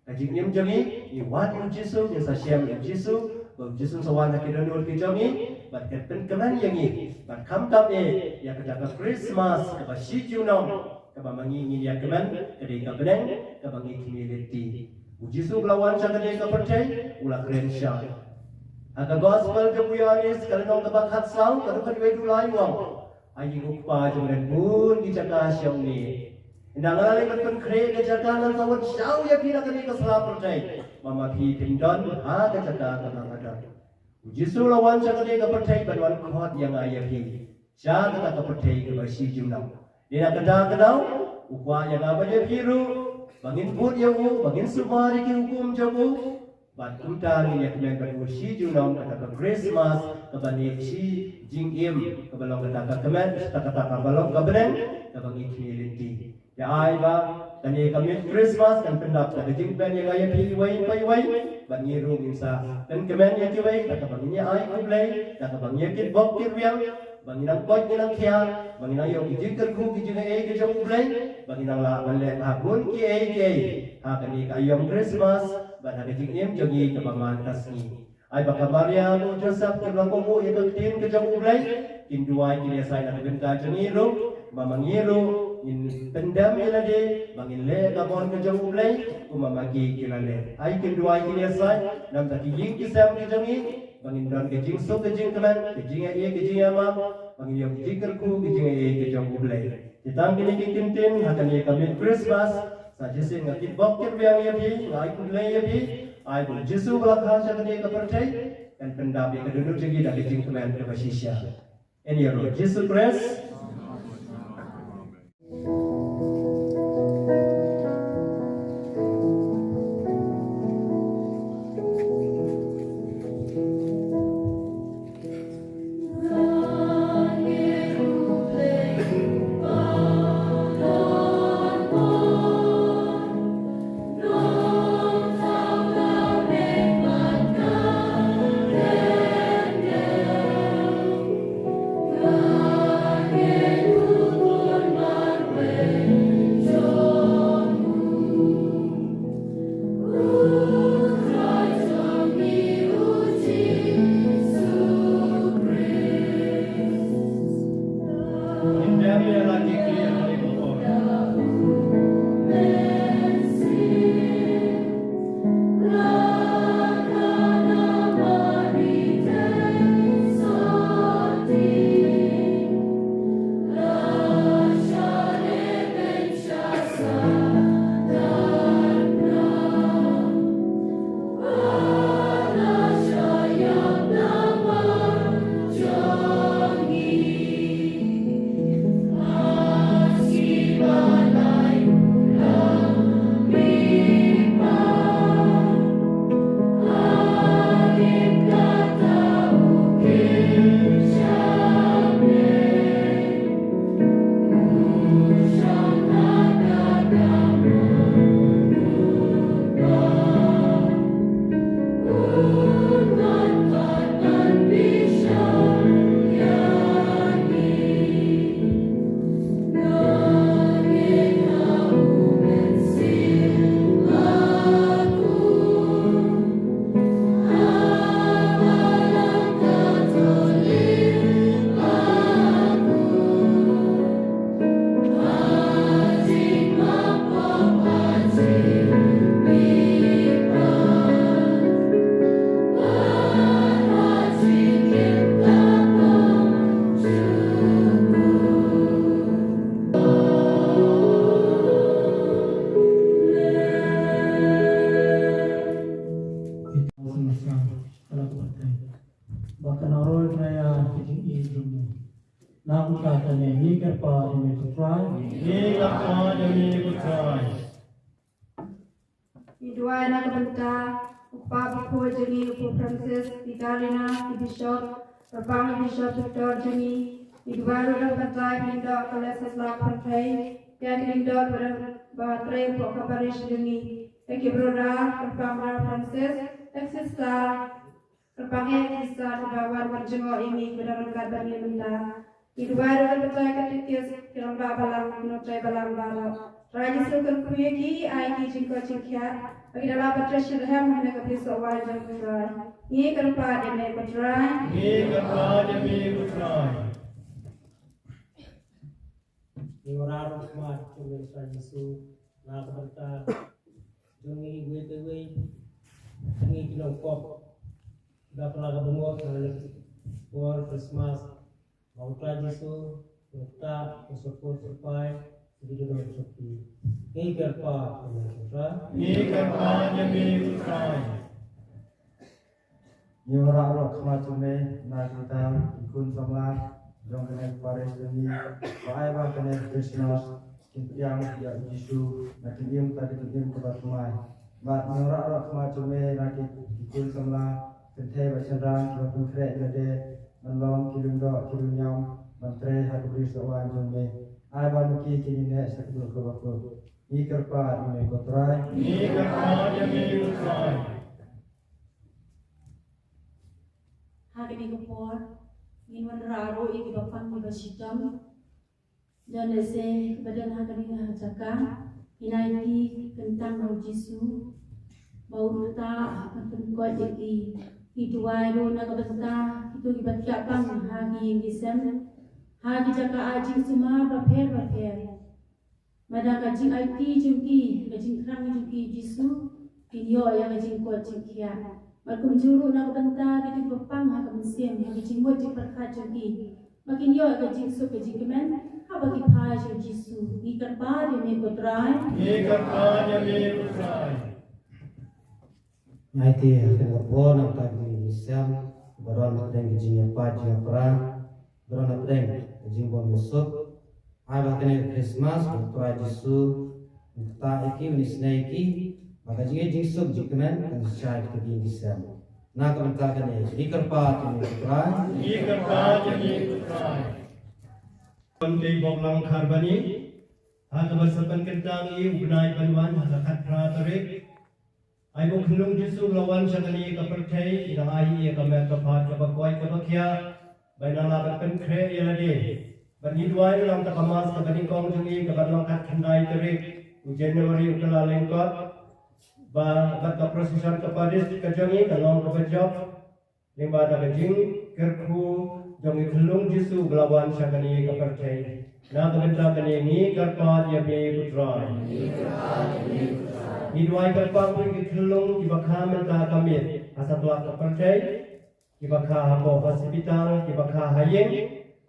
Ka jingim jong ngi, ngi wad ïa u Jisu, ngin sa shem ïa u Jisu, ba u Jisu un sa wan ha ki dohnud ki jong ngi, bad kan pynkmen ïa ngi, bad khamtam eh ïa kata ka Christmas kaba shi junom, kaba ma ngi ngin ïa kmen, ka dei ka bneng kaba ngi khmih lynti. U Jisu u la wan sha kane ka pyrthei, u la kren shai. Ha ka Gospel jong u Ïoannis, ka lynnong kaba khatsaw, ka dkhot khatwei, u la ong: Ai ïing u Kpa jong nga don bun ki jaka sha une. Ynda nga la leit ban pynkhreh ka jaka, ngan sa wan shaw ïa phi na kane ka sla pyrthei, ba ma phi phin don ha ka jaka kaba nga don. U Jisu u la wan sha kane ka pyrthei ban wan khot ïa nga ïa phi sha kata ka pyrthei kaba shi junom. Dei na kata ka daw u kwah ïa nga bad ïa phi ruh ba ngin bud ïa u, ba ngin sumar ïa ki hukum jong u. Bad kumta ngin ïa kmen bad u shi junom, kata ka Christmas kaba neh shi jingim, kaba long kata ka kmen, kata, kata kaba long ka bneng kaba ngi khmih lynti. Te ai ba kane ka miet Christmas kan pyndap da ka jingkmen ïa nga ïa phi iwei pa iwei. Bad ngi ruh ngin sa pynkmen ïa kiwei da kaba ngin ïa ai khublei, da kaba ngin ïa kitbok kitrwiang, ba ngin nang koit ngin nang khiah, ba ngin nang ïoh ki jingkyrkhu ki jingai ei ki jong U Blei, ba ngin nang lah ban leh ha bun kiei kiei ha kane ka aïom Christmas bad ha ka jingim jong ngi kaba man ka sngi. Ai ba ka Maria bad u Joseph kim la kohnguh ïa ka ktien ka jong U Blei, kin duwai kin ïasaid na ka bynta jong ngi ruh, ba ma ngi ruh ngin pyndem ïa lade ba ngin leh ka mon ka jong U Blei kumba ma ki ki la leh. Ai kin duwai kin ïasaid na ka bynta ki ïing ki sem ki jong ngi, ba ngin don ka jingsuk ka jingkmen, ka jingaiei ka jingïamap, ba ngin ïoh ka jingkyrkhu ka jingai ei ka jong U Blei. Te tang kine ki kyntien ha kane ka miet Christmas, sa shisien nga kitbok kitrwiang ïa phi, nga ai khublei ïa phi. Ai ba u Jisu ba la kha sha kane ka pyrthei kan pyndap ïa ka dohnud jong ngi da ka jingkmen kaba shisha. Yn ïaroh. Jisu Khrist. Ba kan ïaroh ïa ka jingïeit jong ngi. Nangta kane ngi kyrpad ïa me ko Trai. Ngi kyrpad ïa me ko Trai. Ngi duwai na ka bynta u Kpa bakhuid jong ngi u Pope Francis, i Cardinal, i Bishop, Reverend Bishop Victor jong ngi. Ngi duwai ruh na ka bynta i Lyngdoh College Sasla Kynthei, Ïa ki lyngdoh ba trei hapoh ka parish jong ngi. Ïa ki brother, Kyrpang Brother Francis, ïa ki sister, Kyrpang ïa ki sister kiba wan ban jngoh ïa ngi kiba don ryngkat bad ngi mynta. Ngi duwai ruh na ka bynta ki katekis, ki rangbah balang, ki nongtrei balang baroh. Trai Jisu kyrkhu ïa ki, ai ki jingkoit jingkhiah. Ba ki da lah ban trei shitrhem ha ka bynta sohwai jong U Trai. Ngi kyrpad ïa me ko Trai. Ngi kyrpad ïa me ko Trai. Ngi wanrah ruh khmat jong me Trai Jisu na ka bynta jong ngi iwei pa iwei, ngi ki nongpop, da pla ka byngot ha ka por Christmas, ba U Trai Jisu u ktah, u syrkut syrpai, ngi ki nongpop. Ngi kyrpad ïa me ko Trai. Ngi kyrpad ïa me ko Trai. Ngi wanrah ruh khmat jong me na ka bynta ki khun samla jong kane ka parish jong ngi, ba ai ba kane ka Christmas kin pdiang ïa U Jisu na ka jingim, ka jingim kaba thymmai. Bad ngi wanrah ruh khmat jong me na ki, ki khun samla kynthei bad shynrang kiba pynkhreh ïa lade ban long ki lyngdoh ki lyngniam ban trei ha ka bynta sohwai jong me. Ai ba ma ki kin ïaineh sha ka dur kaba khuid. Ngi kyrpad ïa me ko Trai. Ngi kyrpad ïa me ko Trai. Ha kane ka por ngin wanrah ruh ïa kiba pang kiba shitom. Don lehse kiba don ha kane ka jaka, ngin aiti kyntang ïa U Jisu ba un ktah, ba un pynkhiah ïa ki. Ngi duwai ruh na ka bynta kito kiba thiah pang ha ki ïing ki sem, ha ki jaka ai jingsumar bapher bapher. Bad da ka jingaiti jong ki, ka jingkyrpad jong ki Jisu, kin ïoh ïa ka jingkoit jingkhiah. Bad kumjuh ruh na ka bynta kito kiba pang ha ka mynsiem, ha ka jingmut jingpyrkhat jong ki, ba kin ïoh ïa ka jingsuk ka jingkmen haba ki phai sha U Jisu. Ngi kyrpad ïa me ko Trai. Ngi kyrpad ïa me ko Trai. Ngi aiti ha kane ka por na ka bynta ki ïing ki sem, baroh na pdeng ki jingïapait jingïapra, baroh na pdeng ki jingbym ïasuk. Ai ba kane ka Christmas ba U Trai Jisu un ktah ïa ki, un isynei ïa ki, ba ka jingïeit jingsuk jingkmen kan shai ha kito ki ïing ki sem. Na ka bynta kane ngi kyrpad ïa me ko Trai. Ngi kyrpad ïa me ko Trai. Kon tei bok lang khar bani ha kaba sa pynkyntang ïa u bnai ban wan ha ka khatphra tarik. Ai ba u khyllung Jisu u la wan sha kane ka pyrthei, u la ai ïa ka met ka phad kaba koit kaba khiah ba u la lah ban pynkhreh ïa lade. Bad ngi duwai ruh na ka bynta ka mass kaba nyngkong jong ngi kaba long khatkhyndai tarik u January u kylla lyngkot, ba bad ka procession ka parish ka jong ngi kan long kaba jop. Lyngba da ka jingkyrkhu jong u khyllung Jisu ba u la wan sha kane ka pyrthei. Na ka bynta kane ngi kyrpad ïa me ko Trai. Ngi duwai kyrpad ïa ki khyllung kiba kha mynta ka miet ha satlak ka pyrthei, kiba kha hapoh hospital, kiba kha ha ïing.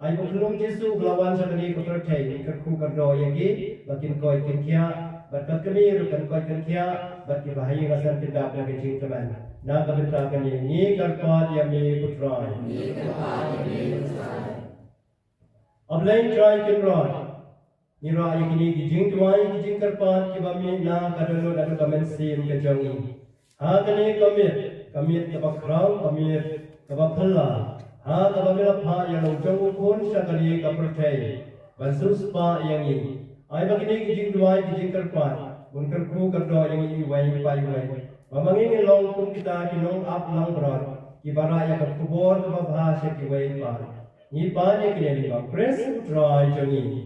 Ai ba u khyllung Jisu ba u la wan sha kane ka pyrthei un kyrkhu kyrdoh ïa ki ba kin koit kin khiah, bad ba kmie ruh kan koit kan khiah, bad kiba ha ïing ha sem kin dap da ka jingkmen. Na ka bynta kane ngi kyrpad ïa me ko Trai. A Blei Trai Kynrad, ngi rah ïa kine ki jingduwai ki jingkyrpad kiba mih na ka dohnud haduh ka mynsiem ka jong ngi. Ha kane ka miet, ka miet kaba khraw, ka miet kaba phylla, ha kaba me la phah ïa la u jong u khun sha kane ka pyrthei ban siew spah ïa ngi. Ai ba kine ki jingduwai ki jingkyrpad un kyrkhu kyrdoh ïa ngi iwei pa iwei, ba ma ngi ngin long kum kita ki nongap langbrot kiba rah ïa ka khubor kaba bha sha kiwei pat. Ngi pan ïa kine lyngba Khrist u Trai jong ngi.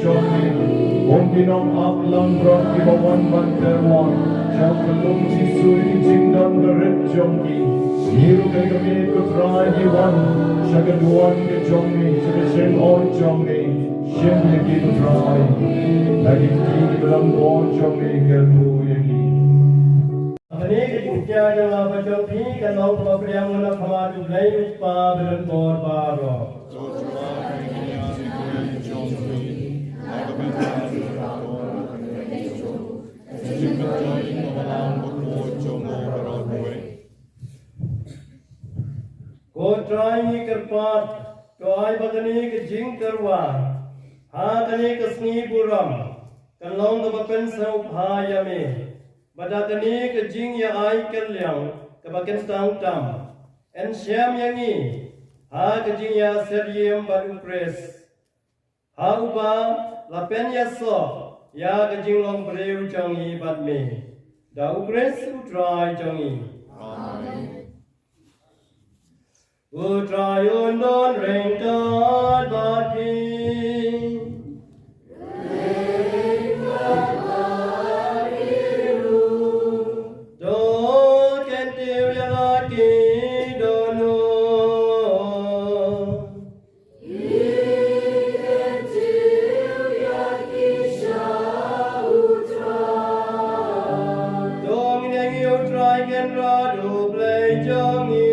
jong me. Kum ki nongap langbrot kiba wan ban kyrpad, sha ka lum Jisu ïa ki jingdon barit jong ki. Ngi ruh ïa ka miet ko Trai ngi wan, sha ka duwan ka jong me, sha ka jingïeit jong me. Shim ïa ki ko Trai. Ba ki ki kiba dang bor jong me kyrkhu ïa ki. Kane ka jingpyni jong nga bad jong phi kan long kaba pdiang na khmat U Blei U Kpa badonbor baroh. Ko Trai ngi kyrpad, to ai ba kane ka jingkyrwa ha kane ka sngi burom kan long kaba pynsngewbha ïa me. Bad ha kane ka jingïa ai kylliang kaba kyntang tam, yn shem ïa ngi ha ka jingïa syriem bad U Khrist, ha uba la pynïasoh ïa ka jinglong briew jong ngi bad me, da U Khrist U Trai jong ngi. Amen. U Trai un don ryngkat bad phi. To kyntiew ïa la ki dohnud. To ngin ïa ngi U Trai Kynrad U Blei jong ngi.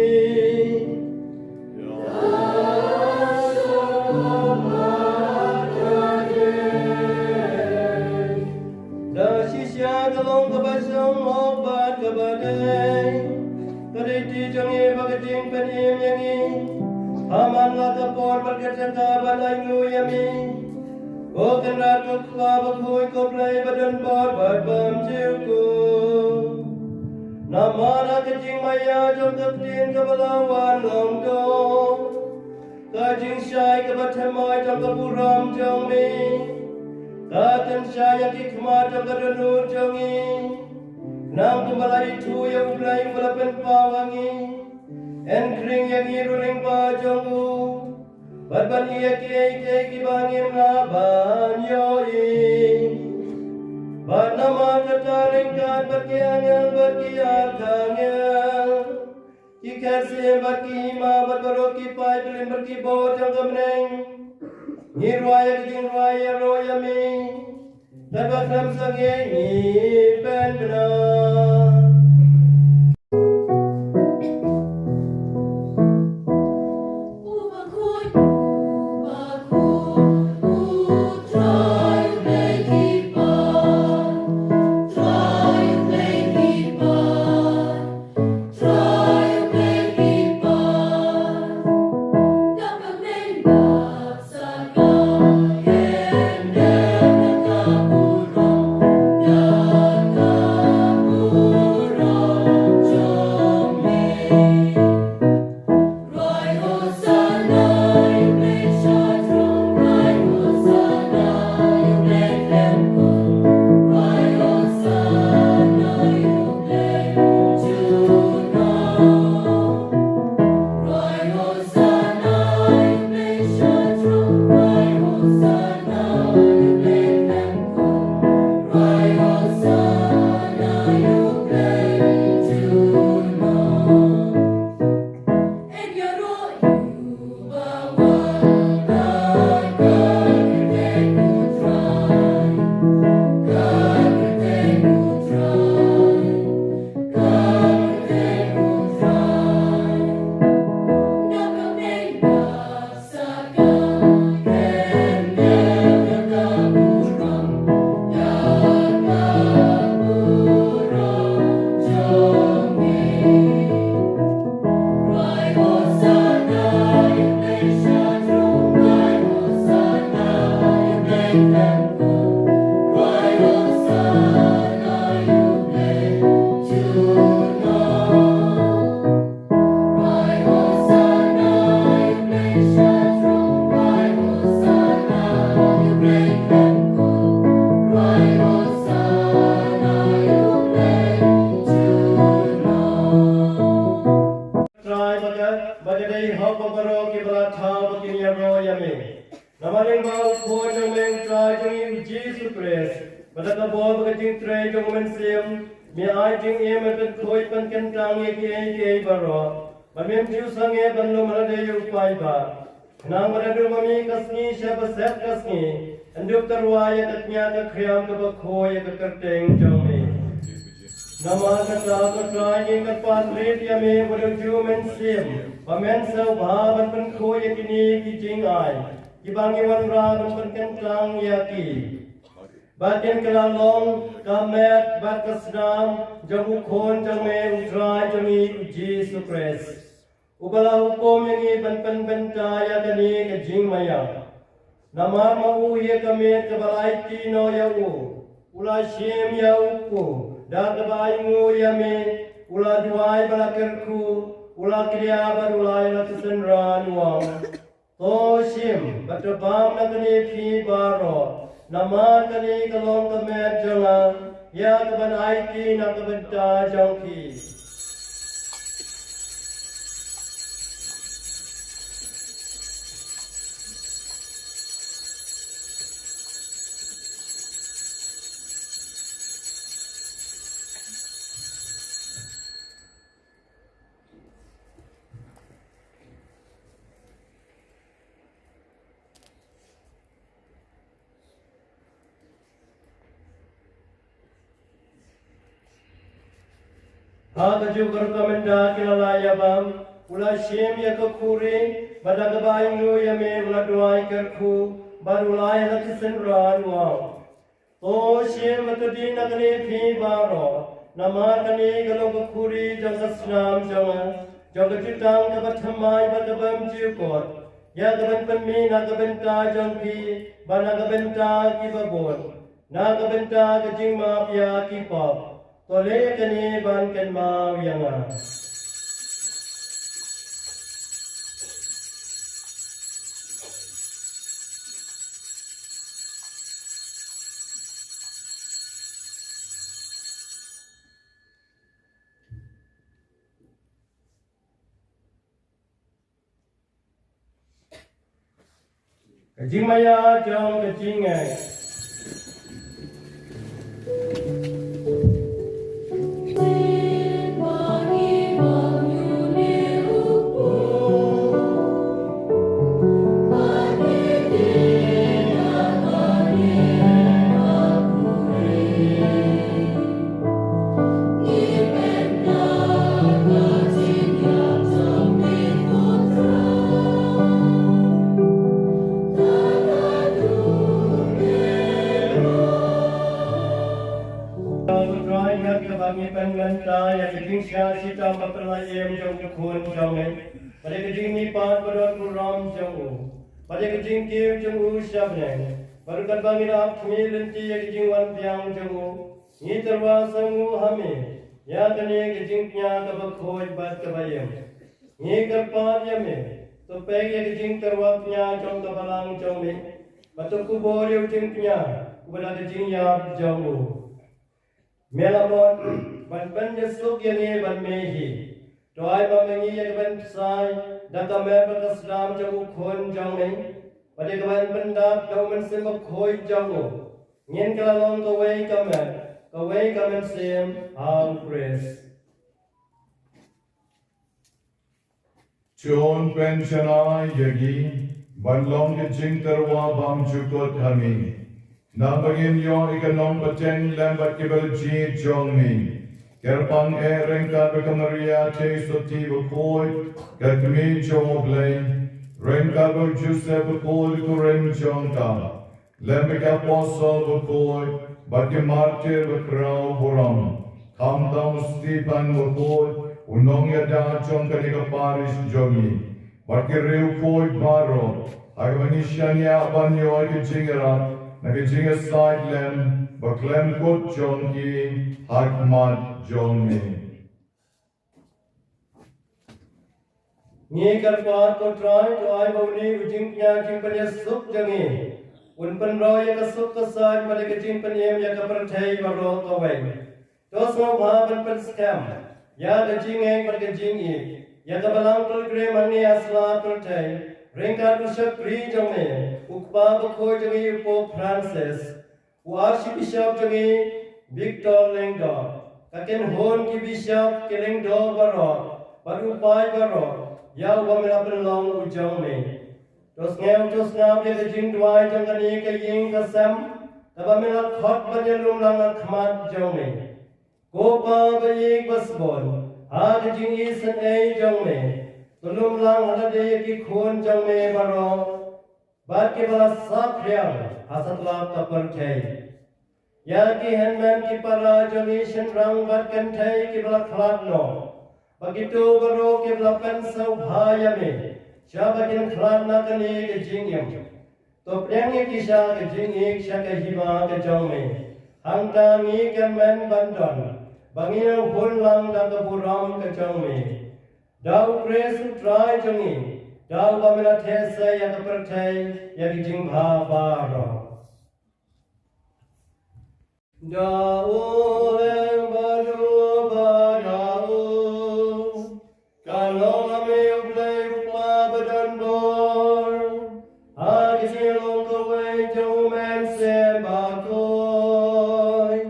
Da shisha ka long kaba shong mok bad kaba dei, ka dei ti jong ngi bad ka jingpynim ïa ngi ha man la ka por bad ka jaka ban ainguh ïa me, ko Kynrad ko Kpa Bakhuid ko Blei badonbor bad bymjukut. Namar ha ka jingmaïa jong ka ktien kaba la wan long dor, ka jingshai kaba thymmai jong ka burom jong me, ka kynshai ïa ki khmat jong ka dohnud jong ngi, khnang kumba la ithuh ïa U Blei uba la pynpaw ha ngi, yn khring ïa ngi ruh lyngba jong u, bad ban ïa kiei kiei kiba ngim lah ban ïohi. Bad namar kata ryngkat bad ki angel bad ki archangel, ki khyrsiem bad ki hima bad baroh ki paidbah bad ki bor jong ka bneng, ngi rwai ïa ka jingrwai ïaroh ïa me. Katba khlem sangeh ngi pynbna. Trai ba ka, ba ka dei hok ba baroh kiba la thaw ba kin ïaroh ïa me. Namar lyngba u Khun jong me u Trai jong ngi u Jisu Khrist, bad da ka bor bad ka jingtrei jong u Mynsiem, me ai jingim bad pynkhuid pynkyntang ïa kiei kiei baroh, bad mem ju sangeh ban lum ha lade ïa u paidbah. Khnang ba naduh mynmiet ka sngi sha ba shet ka sngi, yn dup tyrwa ïa ka tnga ka khriam kaba khuid ïa ka kyrteng jong me. Namar kata ko Trai ngi kyrpad rit ïa me, ba da u Mynsiem ba men sngewbha ban pynkhuid ïa kine ki jingai kiba ngi wanrah ban pynkyntang ïa ki, ba kin kylla long ka met bad ka snam jong u Khun jong me u Trai jong ngi u Jisu Khrist, uba la hukum ïa ngi ban pynbynta ïa kane ka jingmaïa. Namar ma u hi ka miet kaba la aiti noh ïa u, u la shim ïa u kpu da kaba ainguh ïa me, u la duwai bad la kyrkhu, u la kdiah bad u la ïalap synran, u ong: To shim bad to bam na kane phi baroh, namar kane ka long ka met jong nga, ïa kaban aiti na ka bynta jong phi. Ha kajuh ka rukom mynta ki la lah ïa bam, u la shim ïa ka khuri, bad da kaba ainguh ïa me u la duwai, kyrkhu, bad u la ïalap synran, u ong: To shim bad to die na kane phi baroh, namar kane ka long ka khuri jong ka snam jong nga, jong ka jutang kaba thymmai bad kabym jukut, ïa kaban pynmih na ka bynta jong phi bad na ka bynta kiba bun, na ka bynta ka jingmap ïa ki pop. To leh kane ban kynmaw ïa nga. Ka jingmaïa jong ka jingngeit. Trai, ïa kaba ngi pynmynta ïa ka jingshah shitom bapynlait im jong u Khun jong me, bad ïa ka jingmihpat ba don burom jong u, bad ïa ka jingkiew jong u sha bneng, bad ruh katba ngi la ap khmih lynti ïa ka jingwan biang jong u, ngi tyrwa sngewnguh ha me ïa kane ka jingkñia kaba khuid bad kaba im. Ngi kyrpad ïa me, to peit ïa ka jingtyrwa kñia jong ka balang jong me, bad to kubur ïa u jingkñia uba da ka jingïap jong u. Me la mut ban pynïasuk ïa ngi bad me hi. To ai ma me ngi ïa ka ban bsai da ka met bad ka snam jong u Khun jong me, bad ïa ka ban pyndap da u Mynsiem Bakhuid jong u. Ngin kylla long kawei ka met, kawei ka mynsiem ha u Khrist. Jon pynshai ïa ngi ban long ka jingtyrwa bymjukut ha me, naba ngin ïoh ïa ka nongbteng lem bad ki barit jong me. Kyrpang eh ryngkat bad ka Maria Theisotti bakhuid, ka kmie jong u Blei, ryngkat bad u Joseph bakhuid u khun jong ka, lem bad ki apostol bakhuid bad ki martir bakhraw burom, khamtam u Stephan bakhuid u nongïada jong kane ka parish jong ngi, bad ki riewkhuid baroh, ha kaba ngi shaniah ban ïoh ïa ka jingïarap na ka jingïasaid lem bakhlem kut jong ki ha khmat jong me. Ngi kyrpad ko Trai, to ai ba une u jingkñia jingpynïasuk jong ngi un pynroi ïa ka suk ka saiñ bad ïa ka jingpynim ïa ka pyrthei baroh kawei. To sngewbha ban pynskhem ïa ka jingngeit bad ka jingïeit ïa ka Balang Pilgrim hangne ha sla pyrthei, Ryngkat u shakri jong me, u kpa bakhuid jong ngi u Pope Francis, u Archbishop jong ngi Victor Lyngdoh, ka kynhun ki bishop ki lyngdoh baroh, bad u paid baroh, ïa uba me la pynlong u jong me. To sngew to sngap ïa ka jingduwai jong kane ka ïing ka sem, kaba me la khot ban ïalum lang ha khmat jong me. Ko Pa ba ïeit ba sbun, ha ka jingisynei jong me, to lum lang ha lade ïa ki khun jong me baroh, bad kiba la saphriang ha satlak ka pyrthei. Ïa ki hynmen ki para jong ngi shynrang bad kynthei kiba la khlad noh, bad kito baroh kiba la pynsngewbha ïa me, sha ba kin khlad na kane ka jingim. To pdiang ïa ki sha ka jingïeit sha ka hima ka jong me. Hangta ngi kyrmen ban don, ba ngin ïa hun lang da ka burom ka jong me. Da u Khrist u Trai jong ngi, da uba me la theh sei ïa ka pyrthei, ïa ki jingbha baroh. Da u eng bad u ba da u, ka long ha me u Blei u Kpa ba don bor, ha ka jinglong kawei jong u Mynsiem Bakhuid,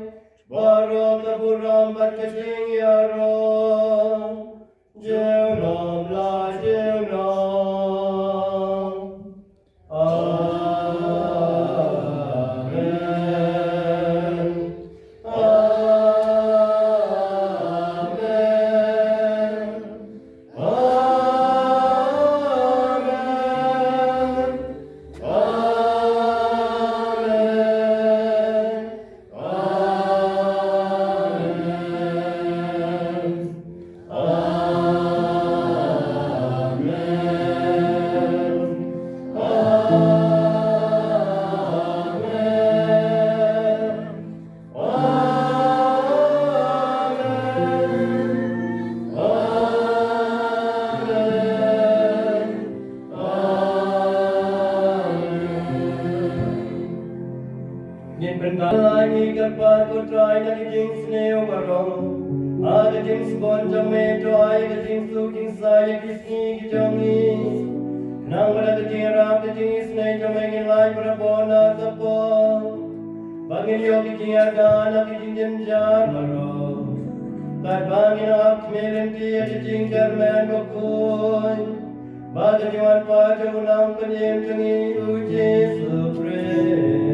baroh ka burom bad ka jingïaroh, junom la junom. Amen. Amen. Amen. Amen. Amen. Amen. Amen. Amen. Amen. Amen. Ngin bynta ngi kyrpad ko Trai na ka jingsniew baroh. Ha ka jingsbun jong me to ai ka jingsuk jingsaiñ ïa ki sngi ki jong ngi. Khnang ba da ka jingïarap ka jingisynei jong me ngin lait barabor na ka por, ba ngin ïoh ka jingïada na ka jingjynjar baroh. Katba ngin ap khmih lynti ïa ka jingkyrmen bakhuid bad ka jingwan pat jong u Nongpynim jong ngi u Jisu Khrist.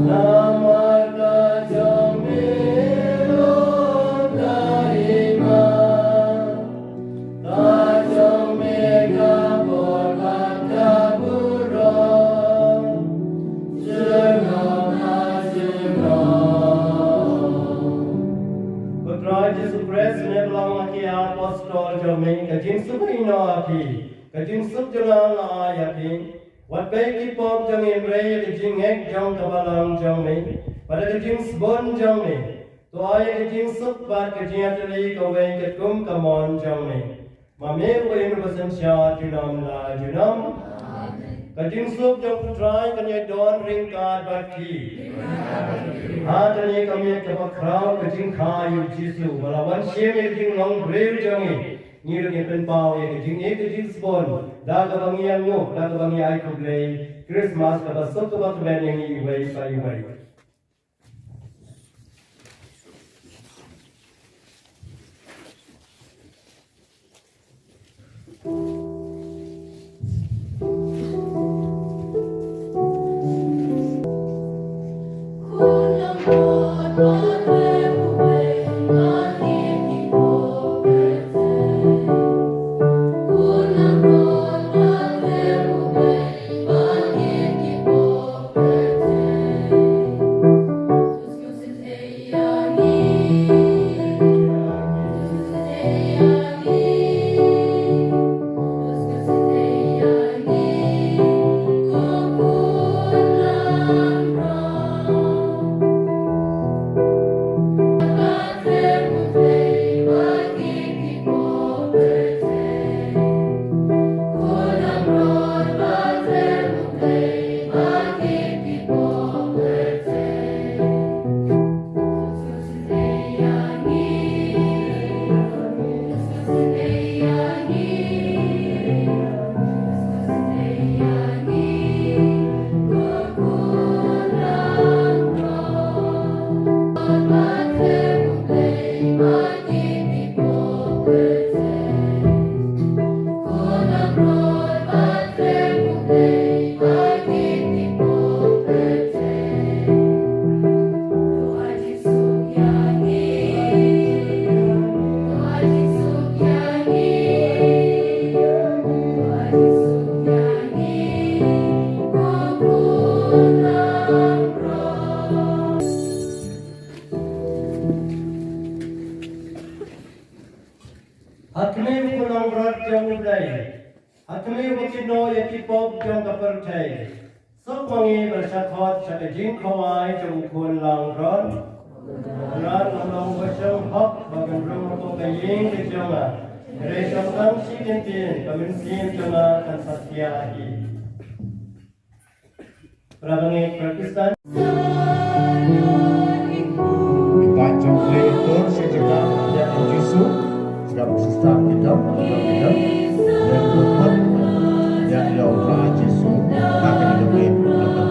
Namar ka jong me long ka hima, ka jong me ka bor bad ka burom, junom ha junom. Ko Trai Jisu Khrist, me la ong ha ki apostol jong me, ka jingsuk ïa phi, ka jingsuk jong nga nga ai ïa phi. Wat peit ki pop jong ngi, hynrei ïa ka jingngeit jong ka balang jong me, bad ka jingsbun jong me, to ai ïa ka jingsuk bad ka jingïatylli kawei katkum ka mon jong me. Ma me u im uba synshar junom la junom. Ka jingsuk jong u Trai kan ïadon ryngkat bad phi. Ha kane ka miet kaba khraw ka jingkha ïa u Jisu, ba la wan shim ïa ka jinglong briew jong ngi. Ngi ruh ngin pynpaw ïa ka jingïeit ka jingsbun da kaba ngi ïanguh, da kaba ngi ai khublei. Christmas kaba suk kaba kmen ïa ngi iwei pa iwei. Ïa ki pop jong ka pyrthei. Suk ma ngi ban shah khot sha ka jingkhawai jong u khun langbrot. Trai, u long ba shong hok ba kan rung hapoh ka ïing ka jong nga. Hynrei shong tang shi kyntien, ka mynsiem jong nga kan sa thiah hi. Para bangeit Protestant. Ki paid jong U Blei, ïa tur sha jaka ïa u Jisu. Sngap u Sister ki dang, ki dang, ki dang. Ïa u Jisu. Ïa, ïa u Trai Jisu. Ka kane ka dang.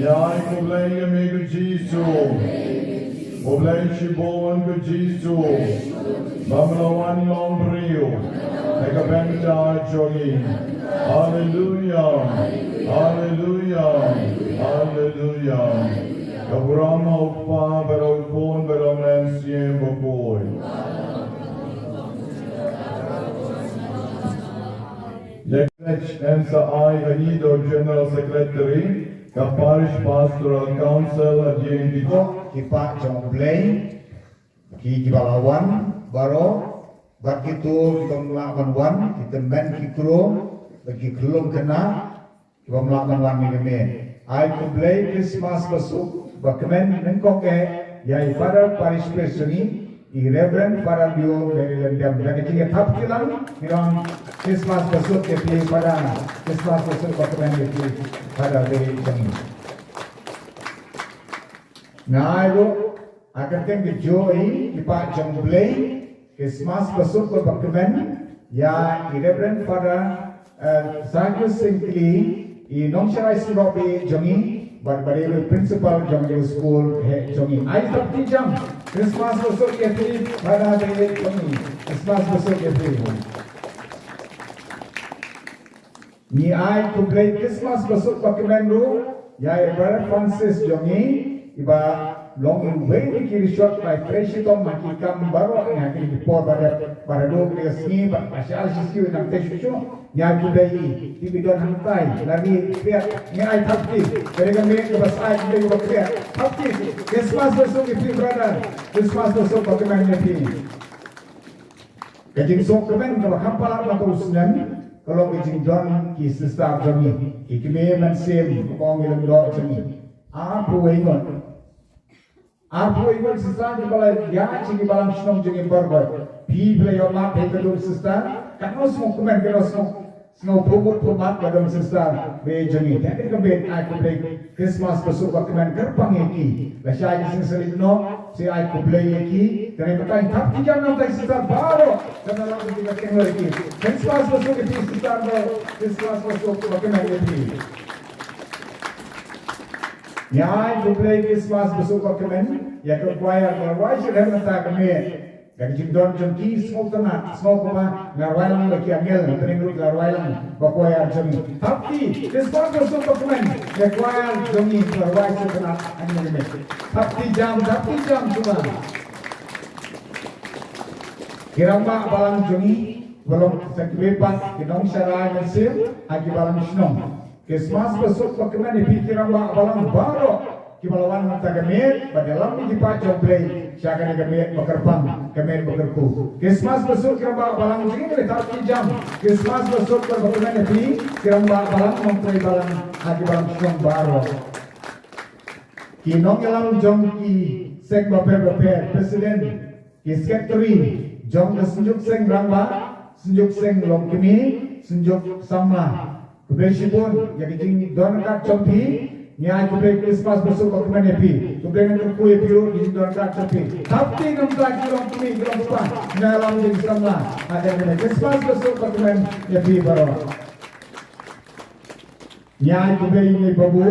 Ïa me ko Blei, ïa me ko Jisu. Ko Blei shibun ko Jisu. Ba me la wan long briew. Ha ka bynta jong ngi. Haleluya. Haleluya. Haleluya. Ka burom ha u Kpa bad ha u Khun bad ha u Mynsiem Bakhuid. Ïa kane sa ai ha ngi da u General Secretary ka Parish Pastoral Council ha ïing ki, ki paid jong U Blei, ki, kiba la wan baroh, bad kito kibym lah ban wan, ki tymmen ki kro, bad ki khyllung khynnah, kibym lah ban wan mynne. Ai khublei Christmas basuk ba kmen nyngkong eh ïa i Father Parish Priest jong ngi, i Reverend Father Leo Mary Lyngdoh. Da ka jingïathap kti lang, ngi ong Christmas basuk ïa phi Father, Christmas basuk ba kmen ïa phi Father Leo jong ngi. Nga ai ruh Ha ka kyrteng ka jong i, i Kpa jong U Blei, Christmas basuk bad bakmen ïa i Reverend Father, eh, Sergius Syngkli, i nongsharai shnong baieit jong i, bad ba dei ruh principal jong ka skul heh jong i. Ai thapti jam, Christmas basuk ïa phi, Father baieit jong i. Christmas basuk ïa phi. Ngi ai khublei Christmas basuk bakmen ruh ïa i Brother Francis jong ngi, iba long iwei na ki rishot ba i trei shitom ha ki kam baroh, ha kine ki por ba dep, ba dep duh kine ki sngi, ba, ba shah shisha nangta shuh shuh. Ngi ai khublei ïa i, i ba don hangtai, la ri kriat, ngi ai thapti, ka dei ka miet kaba shai, ka dei kaba kriat. Thapti, Christmas basuk ïa phi brother, Christmas basuk bakmen ïa phi. Ka jingsuk kmen kaba kham palat na ka u snem ka long ka jingdon ki sister jong ngi, ki kmie mynsiem, ka ong i lyngdoh jong ngi. Arphew wei ngut. Arphew wei ngut sister kiba la ïaid sha ki balang shnong jong ngi baroh. Phi phi la ïoh map phi ka dum sister. Katno sngewkmen, katno sngew Sngewbha bun pynban ka dong sister ba ïeit jong ngi. Te ka dei ka miet ai khublei Christmas basuk bakmen kyrpang ïa ki. Lashai ki sngewsih noh, sa ai khublei ïa ki. Te mynta thap ki jam nangta sister baroh. Kane la ki ka keng ïa ki. Christmas basuk ïa ki sister baroh. Christmas basuk bakmen ïa ki. Ngi ai khublei Christmas basuk bakmen ïa ka choir ba rwai sha ka mynta ka miet. Ka jingdon jong ki sngewtynnat, sngewkmen, nga rwai lang ba ki angel, nga pynrung ruh la rwai lang ba choir jong ngi. Thap ki, Christmas basuk bakmen, ka choir jong ngi ka rwai sngewtynnat, ha kane ka miet. Thap ki jam, thap ki jam shuwa. Ki rangbah balang jong ngi, ba long sa kiwei pat ki nongsharai mynsiem, ha ki balang shnong. Christmas basuk bakmen ïa phi ki rangbah balang baroh kiba la wan mynta ka miet, bad ïalam ïa ki paid jong U Blei sha kane ka miet ba kyrpang, ka miet ba kyrkhu. Christmas basuk ki rangbah balang jong ngi, thap ki jam. Christmas basuk bakmen ïa phi ki rangbah balang, nongtrei balang ha ki balang shnong baroh. Ki nongïalam jong ki seng bapher bapher, president, ki secretary jong ka Synjuk Seng Rangbah, Synjuk Seng Longkmie, Synjuk Samla. Khublei shibun ïa ka jingdon ryngkat jong phi. Ngi ai khublei Christmas basuk bakmen ïa phi. Khublei nangkyrkhu ïa phi ruh ka jingdon ryngkat jong phi. Thap ki namar ki longkmie ki longkpa, nongïalam jong ki samla. Haduh kane Christmas basuk bakmen ïa phi baroh. Ngi ai khublei ïa i Babu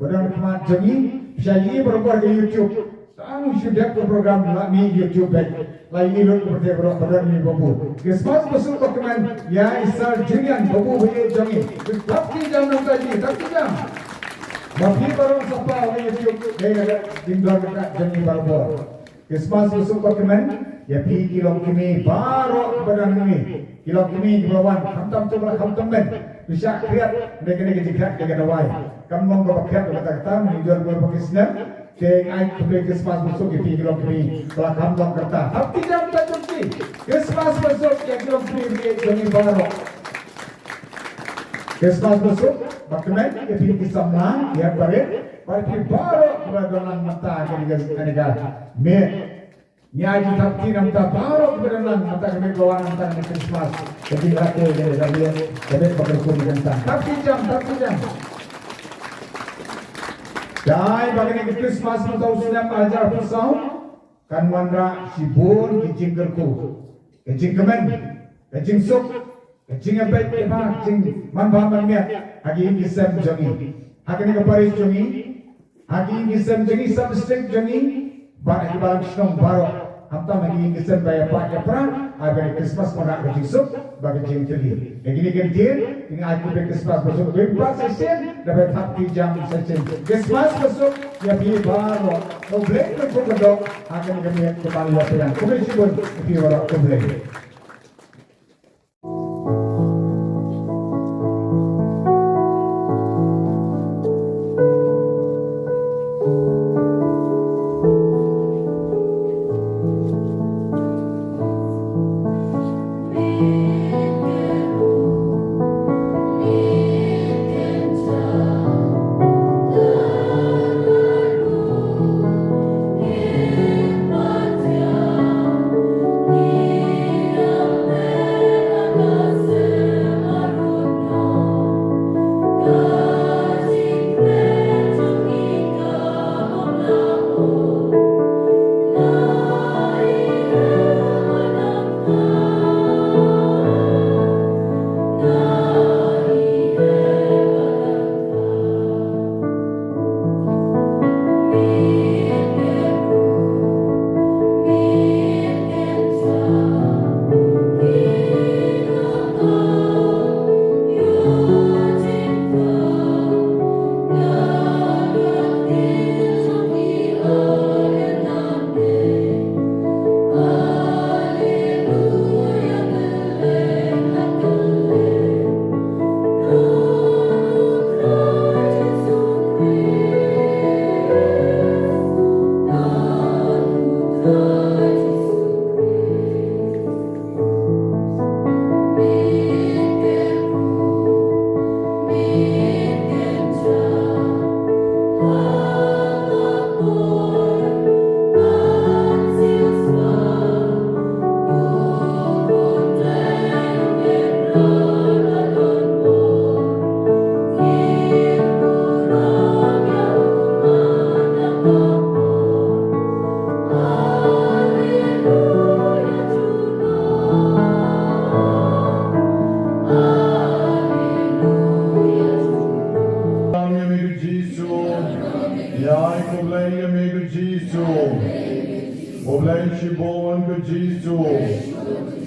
ba don khmat jong ngi, phi sa ïohi barabor ha YouTube. Tang shu dep ka program la mih YouTube beit. La ïohi lut ka pyrthei baroh ba don ïa i Babu. Christmas basuk bakmen ïa i Sir Julian Babu ba ïeit jong ngi. Thap ki jam nangta ji, thap ki jam. Ba phi baroh sa peit ha YouTube, dei na ka jingdon ryngkat jong ngi barabor. Christmas basuk bakmen ïa phi ki longkmie baroh ba don hangne. Ki longkmie kiba la wan, khamtam to ba la khamtam men. Phi shah khriat, dei kane ka jingkhriat ka dawai. Kam long kaba khriat kata kata, ngi jor bor ba ki snem. Te ngi ai khublei Christmas basuk ïa phi ki longkmie ba la kham long kata. Thap ki jam ta jong ki. Christmas basuk ïa ki longkmie ba ïeit jong ngi baroh. Christmas basuk bakmen ïa phi ki samla, ïa barit, bad phi baroh kiba don lang mynta kane ka, kane ka miet. Ngi ai jingthap kti na bynta baroh kiba don lang mynta ka miet ba wan mynta ka Christmas. Ka jingrakhe ka dei ka miet, ka miet ba kyrkhu mynta. Thap ki jam, thap ki jam. Dei ba kane ka Christmas mynta u snem ar hajar arphew saw kan wanrah shibun ki jingkyrkhu, ka jingkmen, ka jingsuk, ka jingïabeit, ka jingmanbha manmiat ha ki ïing ki sem jong ngi, ha kane ka parish jong ngi, ha ki ïing ki sem jong ngi, sub district jong ngi, bad ha ki balang shnong baroh. Khamtam ha ki ïing ki sem ba ïapait ïapra, ha kane ka Christmas wanrah ka jingsuk bad ka jingtylli. Ïa kine ki ktien, ngi ai khublei Christmas basuk, wym pat sa shisien da ba thap ki jam sa shisien. Christmas basuk ïa phi baroh. U Blei un kyrkhu kyrdoh ha kane ka miet kaba la pynïaid. Khublei shibun ïa phi baroh, khublei.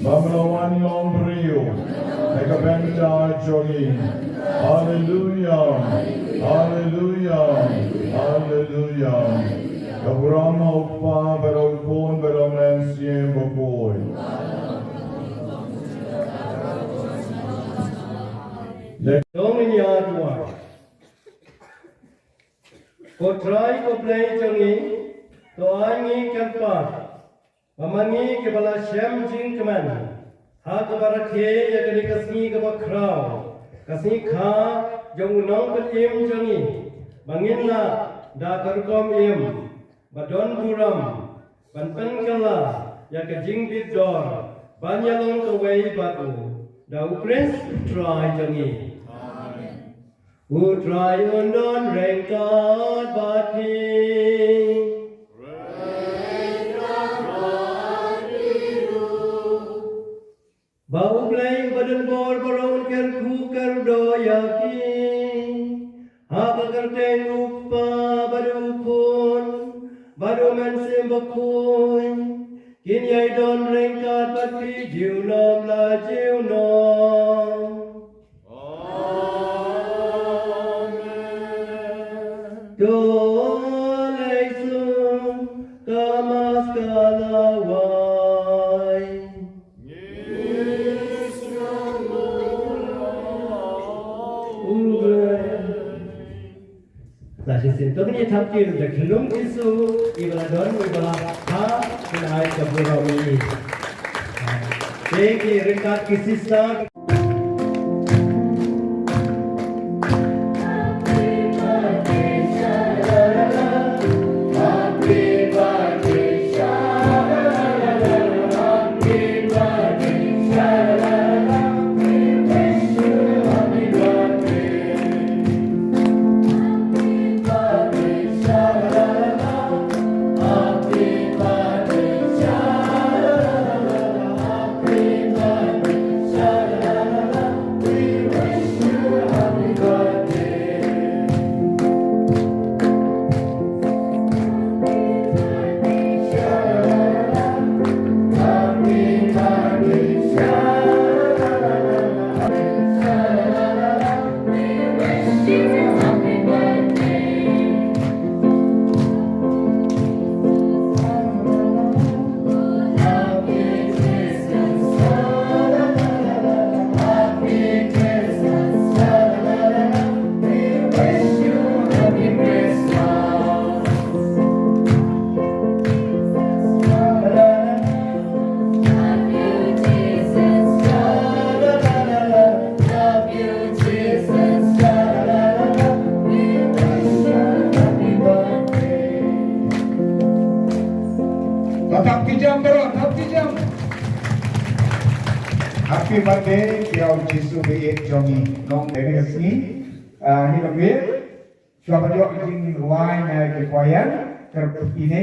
Ba me la wan long briew ha ka bynta jong ngi. Haleluya. Haleluya. Haleluya. Ka burom ha u Kpa bad ha u Khun bad ha u Mynsiem Bakhuid. Dong ïa duwai. Ko Trai ko Blei jong ngi, to ai ngi kyrpad ba ma ngi kiba la shem jingkmen ha kaba rakhe ïa kane ka sngi kaba khraw, ka sngi kha jong u Nongpynim jong ngi, ba ngin lah da ka rukom im ba don burom ban pynkylla ïa ka jingbit dor ban ïalong kawei bad u, da U Khrist U Trai jong ngi. U Trai un don ryngkat bad phi. Ba U Blei uba don bor baroh un kyrkhu kyrdoh ïa phi, ha ka kyrteng U Kpa bad U Khun bad U Mynsiem Bakhuid, kin ïai don ryngkat bad phi junom la junom. Amen. To leit suk, ka Mass ka la wai. Ngi sngewbha. U Blei. Sa shisien to ngin ïa thap kyrteng da ka kyrteng Jisu, iba la don, iba la kha, kin ai ka burom ïa ngi. Te ki ryngkat ki sister. Thap ki jam baroh, thap ki jam. Happy birthday ïa u Jisu ba ïeit jong ngi. Nong dei ka sngi, ah, hi ka bit. Shuwa ba ïoh ka jingrwai na ki choir, kyrpad ine